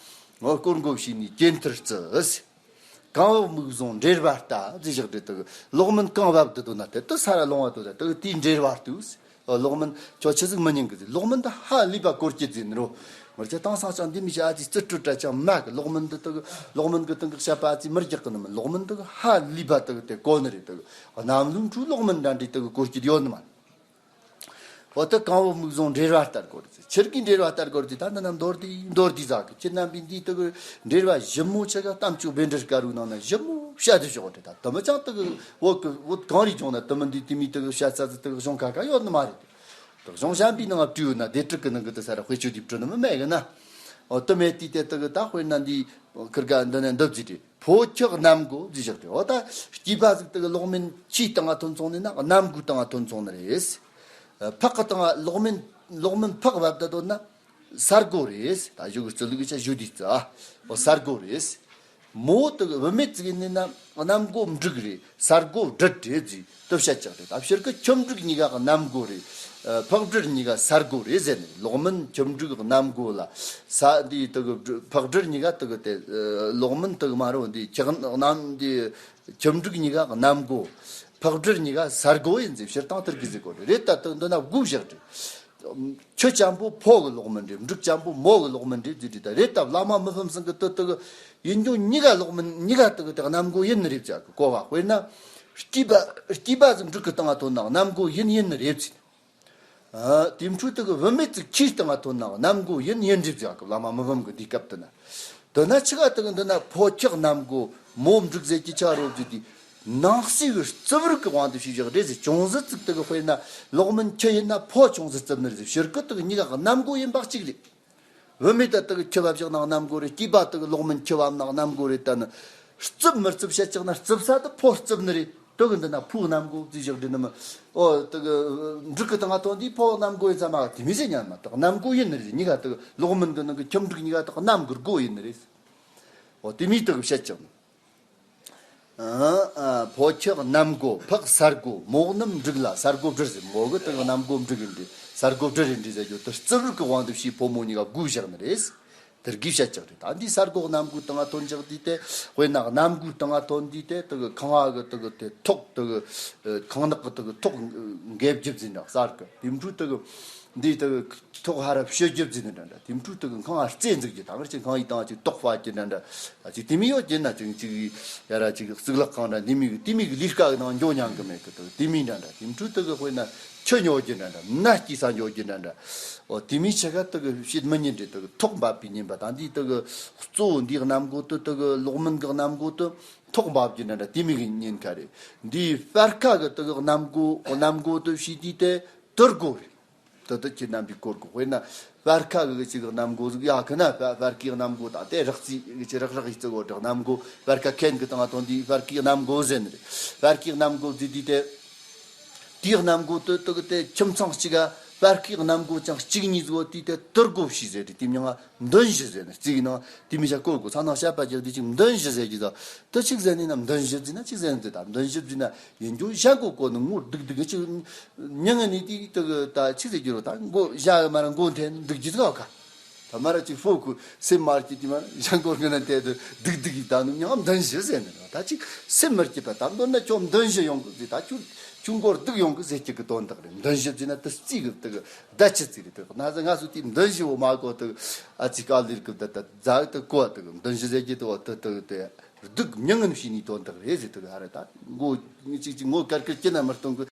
ངོ་སྐོར་མགོ་བྱས་ནས་གྱེན་ཐུར་བརྩི། གང་བབ་མིག་བཟུང་འགྲེལ་བ་ལྟ་ཟེར་ཞག་དེ་དུ་གི་ལོག་མིན་གང་བབ་དུ་དོ་ན་དེ་དུ་ས་ར་ལོང་བ་དོ་ད་དུ་གི་དེའི་འགྲེལ་བ་ལྟོས། ལོག་མིན་ཁྱོད་ཆི་ཟིག་མི་ཉན་གི་ཟེར། ལོག་མིན་དུ་ཧ་ལས་པ་སྐོར་གྱི་ཟེར་ནི་རོ། ངར་ཆ་དང་སང་ཅང་འདི་མི་ཤ་ཨ་ཙི་རྩི་སྤྲོད་དྲ་ཅང་མ་གི། ལོག་མིན་དུ་དུ་གི་ལོག་མིན་གི་དུ་གི་བཤད་པ་ཨ་ཙི་མི་རྒྱག་གི་ནི་མིན། ལོག་མིན་དུ་གི་ཧ་ལས་པ་དུ་གི་དེ་གོ་ནི་རེད། དུ་གི་གནམ་ལོའི་འཕྲོ་ལོག་མིན་འདྲ་འདྲི་དུ་གི་སྐོར་གྱི་ཡོད་ནི་མ། འོ་དུ་གང་བོ་མིག་བཟུང་འགྲེལ་བ་ལྟར་སྐོར་ཟེར། ཆི་གི་འགྲེལ་བ་ལྟར་སྐོར་ཟེར། ད་འདི་ན་མདོར་བསྡུས་མདོར་བསྡུས་ཟ་གི། ཁྱེད་རྣམ་པས་འདིའི་དུ་གི་འགྲེལ་བ་ཞིབ་མོ་ཆ་ག་གཏམ་བཅོ་བེ་འབྲེལ་དཀར་བོའི་ནང་ན་ཞིབ་མོ་བཤད་དུ་ཞོག་རེད། ད་དུ་མི་ཅང་དུ་གི་བོད་གི་བོད་གངས་རིའི་ལྗོངས་ན་དུ་མི་འདི་དུ་མི་དུ་གི་བཤད་ས་ཟི་དུ་གི་གཞུང་ཁ་ཁ་ཡོད་ནི་མ་རེད། དུ་གཞུང་གཞན་པའི་ནང་བྲིས་ཡོད་ན་སྡེ་ཕྲུག་གི་ནང་གི་དུ་ས་ར་དཔེ་ཆོས་དེ་བྲིས་ནི་མི་མེད་གི་ན། འོ་དུ་མེད་དུས་དེ་དུ་གི་ད་དཔེར་ན་འདི་ཁིར་ག་འདི་ནས་འདི་བརྩིས་ཏེ། ཕོ་ཁྱི་གནམ་སྒོ་ཟེར་བཞག་སྟེ། འོ་ད་སྐྱེས་པ་ཟིག་དེ་གི་ལོག་མིན་ཁྱིའི་སྟེང་ང་ཐོན་སོང་ནས་ན་གནམ་སྒོའི་སྟེང་ང་ཐོན་སོང་ནི་རེད། ཕག་གི་སྟེང་ང་ལོག་མིན་ལོག་མིན་ཕག་བབ་ད་དོ་ན་ས་སྒོ་རེད། ད་གཞུག་གི་རྩི་ལུགས་ཀྱི་ཆ་ཞུ་དུས་རྩི་ཨ། འོ་ས་སྒོ་རེད། མོ་དེ་གི་བུད་མེད་ཟིག་ཡིན་ནི་ན་གནམ་སྒོ་འབྲུག་རེད། ས་སྒོ་སྦྲུལ་རེད་ཟེར་དུ་བཤད་ཅག་རེད། ད་ཕྱིར་གི་ཁྱི་འབྲུག་གཉིས་ཀ་གནམ་སྒོ་རེད། ཨ་ཕག་སྦྲུལ་གཉིས་ཀ་ས་སྒོ་རེད་ཟེར་ནས། ལོག་མིན་ཁྱི་འབྲུག་གནམ་སྒོ་ལ་ས་འདི་དུ་གི་ཕག་སྦྲུལ་གཉིས་ཀ་དུ་གི་དེ་ལོག་མིན་དུ་གི་མ་རུ་འདི་ཁྱི་གནམ་འདི་ཁྱི་འབྲུག་གཉིས་ཀ་གནམ་སྒོ། ཕག་སྦྲུལ་གཉིས་ཀ་ས་སྒོ་ཡིན་ཟེར་ཕྱིར་བཏང་ཐུར་གི་ཟེར་གོ་རེད། རེད་ད་དུ་འདི་ན་དགུ་བཞག་རེད། ཁྱི་ཅན་པོ་ཕོ་གི་ལོག་མིན་རེད། འབྲུག་ཅན་པོ་མོ་གི་ལོག་མིན་རེད་ཟེར་དུས་ད་རེད་ད་བླ་མ་མི་ཕམ་ཚང་གི་དུ་དུ་གི་ཡིན་རྒྱུ་གཉིས་ཀ་ལོག་མིན་གཉིས་ཀ་དུ་གི་དུ་གནམ་སྒོ་ཡིན་ནི་རེད་ཟེར་གི་གོ་བ། དཔེར་ན་སྐྱེས་པ་སྐྱེས་པ་ཟིག་འབྲུག་གི་སྟེང་ང་ཐོན་ན་གནམ་སྒོ་ཡིན་ཡིན་ནི་རེད་ཟེར། ཨ་དེ་འཕྲོ་དུ་གི་བུད་མེད་ཅིག་ཁྱིའི་སྟེང་ང་ཐོན་ན་གནམ་སྒོ་ཡིན་ཡིན་འགྲིབ་ཟེར་གི། བླ་མ་མི་ཕམ་གི་འདི་སྐབས་དུ་ན། དུ་ན་ཆི་ག་དུ་གི་འདི་ན་ཕོ་ཁྱི་གནམ་སྒོ་མོ་འབྲུག་ཟེར་གྱི་ཆ་རོ་ཟེར་དུས་ནང་གསེས་གི་རྩིབ་རིགས་གི་དབང་དུ་ཞུས་བཞག་རེད་ཟེར། ཅུང་ཟད་ཅིག་དུ་གི་དཔེར་ན་ལོག་མིན་ཁྱི་ཡིན་ན་ཕོ་ཅུང་ཟད་རྩིབ་ནི་རེད་ཟེར། ཕྱིར་གི་དུ་གི་གཉིས་ཀ་གནམ་སྒོ་ཡིན་པ་གཅིག་རེད། བུད་མེད་ད་དུ་གི་ཁྱི་བབ་བཞག་ན་གནམ་སྒོ་རེད། སྐྱེས་པ་དུ་གི་ལོག་མིན་ཁྱི་བབ་ན་གནམ་སྒོ་རེད། ད་ནི་རྩིབ་མི་རྩིབ་བཤད་ཅག་ན་རྩིབ་ས་དུ་ཕོ་རྩིབ་ནི་རེད། དེ་གི་འདི་ན་ཕོ་གནམ་སྒོ་བརྩིས་བཞག་དུས་ནི་མི། ཨོ་དེ་གི་འབྲུག་གི་སྟེང་ང་ཐོན་དུས་ཕོ་གནམ་སྒོ་ཡིན་ཙམ་མ་དེ་མོ་ཟེར་ཉན་མ་གཏོགས་གནམ་སྒོ་ཡིན་ནི་རེད། གཉིས་ཀ་དེ་གི་ལོག་མིན་གི་ནང་གི་ཁྱིམ་འབྲུག་གཉིས་ཀ་དེ་གི་གནམ་གི་སྒོ་ཡིན་ནི་རེད། ཨོ་དེ་མོ་དེ་གི་བཤད་ཀྱང་། ཨ་ཨ་ཕོ་ཁྱི་གནམ་སྒོ། ཕག་ས་སྒོ། མོ་གནམ་འབྲུག་ལ་ས་སྒོ་སྦྲུལ་ཟེར། མོ་གི་དེ་གི་གནམ་སྒོ་འབྲུག་ཡིན་ཏེ། ས་སྒོ་སྦྲུལ་ཡིན་ཏེ་ཟེར་རྒྱུ་དེ་རྩིབ་རིགས་གི་དབང་དུ་བྱས་ཕོ་མོ་གཉིས་ཀ་སྒོ་བཞག་ནི་རེད། དེར་གིས་བཤད་ཀྱང་རེད། ད་འདི་ས་སྒོ་གནམ་སྒོའི་སྟེང་ང་ཐོན་ཀྱང་དུས་དེ། དཔེར་ན་གནམ་སྒོའི་སྟེང་ང་ཐོན་དུས་དེ་དེ་གི་ཁང་བ་གི་དེ་གི་དེ་ཐོག་དེ་གི་ཨ་ཁང་ནག་གི་དེ་གི་ཐོག་འགེབས་རྒྱུ་བཟོས་ན་གསར་གི་དེ་འཕྲོ་དེ་གི་འདི་དེ་གི་ཐོག་ཧ་ར་བཤོས་རྒྱུ་བཟོས་ནི་འདྲ་འདྲ། དེ་འཕྲོ་དེ་གི་ཁང་བ་རྩེ་འཛུགས་རྒྱུ། ད་ང་ཅིག་ཁང་བའི་སྟེང་ཅིག་ཏོག་ཕ་གི་འདྲ་འདྲ། ཨ་ཅིག་དེ་མོ་ཡོད་ཀྱི་ན་ཅིག་ཅིག་ཡ་ར་ཅིག་གཙུག་ལག་ཁང་འདྲ་འདི་མོ་གི་དེ་མོ་གི་ལས་ཀ་གི་ནང་འགྱོ་མྱོང་གི་མེད་གི། དེ་དེ་མོ་འདྲ་འདྲ། དེ་འཕྲོ་དེ་གི་དཔེར་ན་ཆུ་ཉོ་རྒྱུ་འདྲ་འདྲ། མནའ་སྐྱེལ་ས་འགྱོ་རྒྱུ་འདྲ་འདྲ། ཨོ་དེ་མོ་ཆ་ག་དེ་གི་བྱེད་མི་ཉན་རེད། དེ་གི་ཐོག་འབབ་པའི་ཉན་པ། ད་འདི་དེ་གི་གཙོ་བོ་འདིའི་གནམ་སྒོ་དེ་དེ་གི་ལོག་མིན་གི་གནམ་སྒོ་དེ་ཐོག་འབབ་རྒྱུ་འདྲ་འདྲ། དེ་མོ་གི་ཉེན་ཁ་རེད། འདིའི་སྤར་ཁ་གི་དེ་གི་གནམ་སྒོ་གནམ་སྒོ་དེ་བྱས་དུས་དེ་དུར་སྒོ་རེད། དེ་དེ་ཁྱེད་རྣམ་པས་གོ་དགོས། དཔེར་ན་སྤར་ཁ་གི་ཅིག་གནམ་སྒོ་ཟིག་ཡ་གི་ན་སྤར་སྤར་ཁའི་གནམ་སྒོ་དང་དེ་རག་རྩིས་ཅིག་རག་རག་ཡིག་རྩིས་སྒོ་བསྒྲགས། གནམ་སྒོ་སྤར་ཁ་ཁེན་གི་སྟེང་ང་ཐོན་དུས་སྤར་ཁའི་གནམ་སྒོ་ཟེར་ནི་རེད། སྤར་ཁའི་གནམ་སྒོ་ཟེར་དུས་དེ། དེའི་གནམ་སྒོ་དེ་དེ་གི་དེ་ཁྱིམ་ཚང་གཅིག་ག་སྤར་ཁའི་གནམ་སྒོ་ཅང་གཅིག་གཉིས་ཟིག་ཡོད་དུས་དེ་དུར་སྒོ་བྱས་ཟེར་ཏེ། དེ་མིང་ང་མདུན་བཞི་ཟེར་ནི། རྩིས་ཀྱི་ནང་དེ་མོ་ཆ་གོ་དགོས། ཚང་ནང་བཤད་པ་རྒྱག་དུས་ཅིག་མདུན་བཞི་ཟེར་གྱི་ད། དེ་ཆི་ཟེར་ནི་ན། མདུན་བཞི་ཟེར་ན་ཆི་ཟེར་ནི་དེ། ད་མདུན་བཞི་ཟེར་ན་ཡིན་རྒྱུ་ཞྭ་མགོ་བསྐོར་ནི་ངོ་སྡུག་སྡུག་གི་ཅིག་མྱི་ངན་ནི་དེ་དེ་གི་ད་ཆི་ཟེར་རྒྱུ་རོ། ད་མགོ་ཞྭ་གི་མར་མགོ་འཐེན་འདུག་རྒྱུ་ཟིག་ག་ད་མར་ཅིག་ཕོ་ཁུ་སེམས་མར་གྱི་དེ་མར་ཞྭ་མགོ་སྔོན་ན་དེ་དུ་སྡུག་སྡུག་གི་ད་ནི་མྱི་མདུན་བཞི་ཟེར་ནི་རོ། ད་ཅིག་སེམས་མར་གྱི་པ། ད་མདོར་ན་ཁྱོད་མདུན་བཞི་ཡོང་གི་ཟེར། ད་ཁྱོད་ཁྱོད་མགོ་སྡུག་ཡོང་གི་ཟེར་གྱི་གི་དོན་དག་རེད། མདུན་བཞི་ཟེར་ན་དེ་རྩིས་གི་དེ་གི་ད་ཆི་ཟིག་རེད། དེ་གི་ན་ཟེར་ང་སུ་དེ་མདུན་བཞི་བོ་མ་གོ་དེ་ཨ་ཅིག་ག་ལིར་གི་ད་ད་ཛ་དེ་གོ་དེ་གི་མདུན་བཞི་ཟེར་གྱི་དེ་བ་དེ་དེ་དེ། སྡུག་མྱི་ངན་བྱས་ནས་དོན་དག་རེད་ཟེར། དེ་ག་རེ་ད་མགོ་གཅིག་གཅིག་ངོ་དཀར་དཀར་གྱི་ན་མི་གཏོང་གི།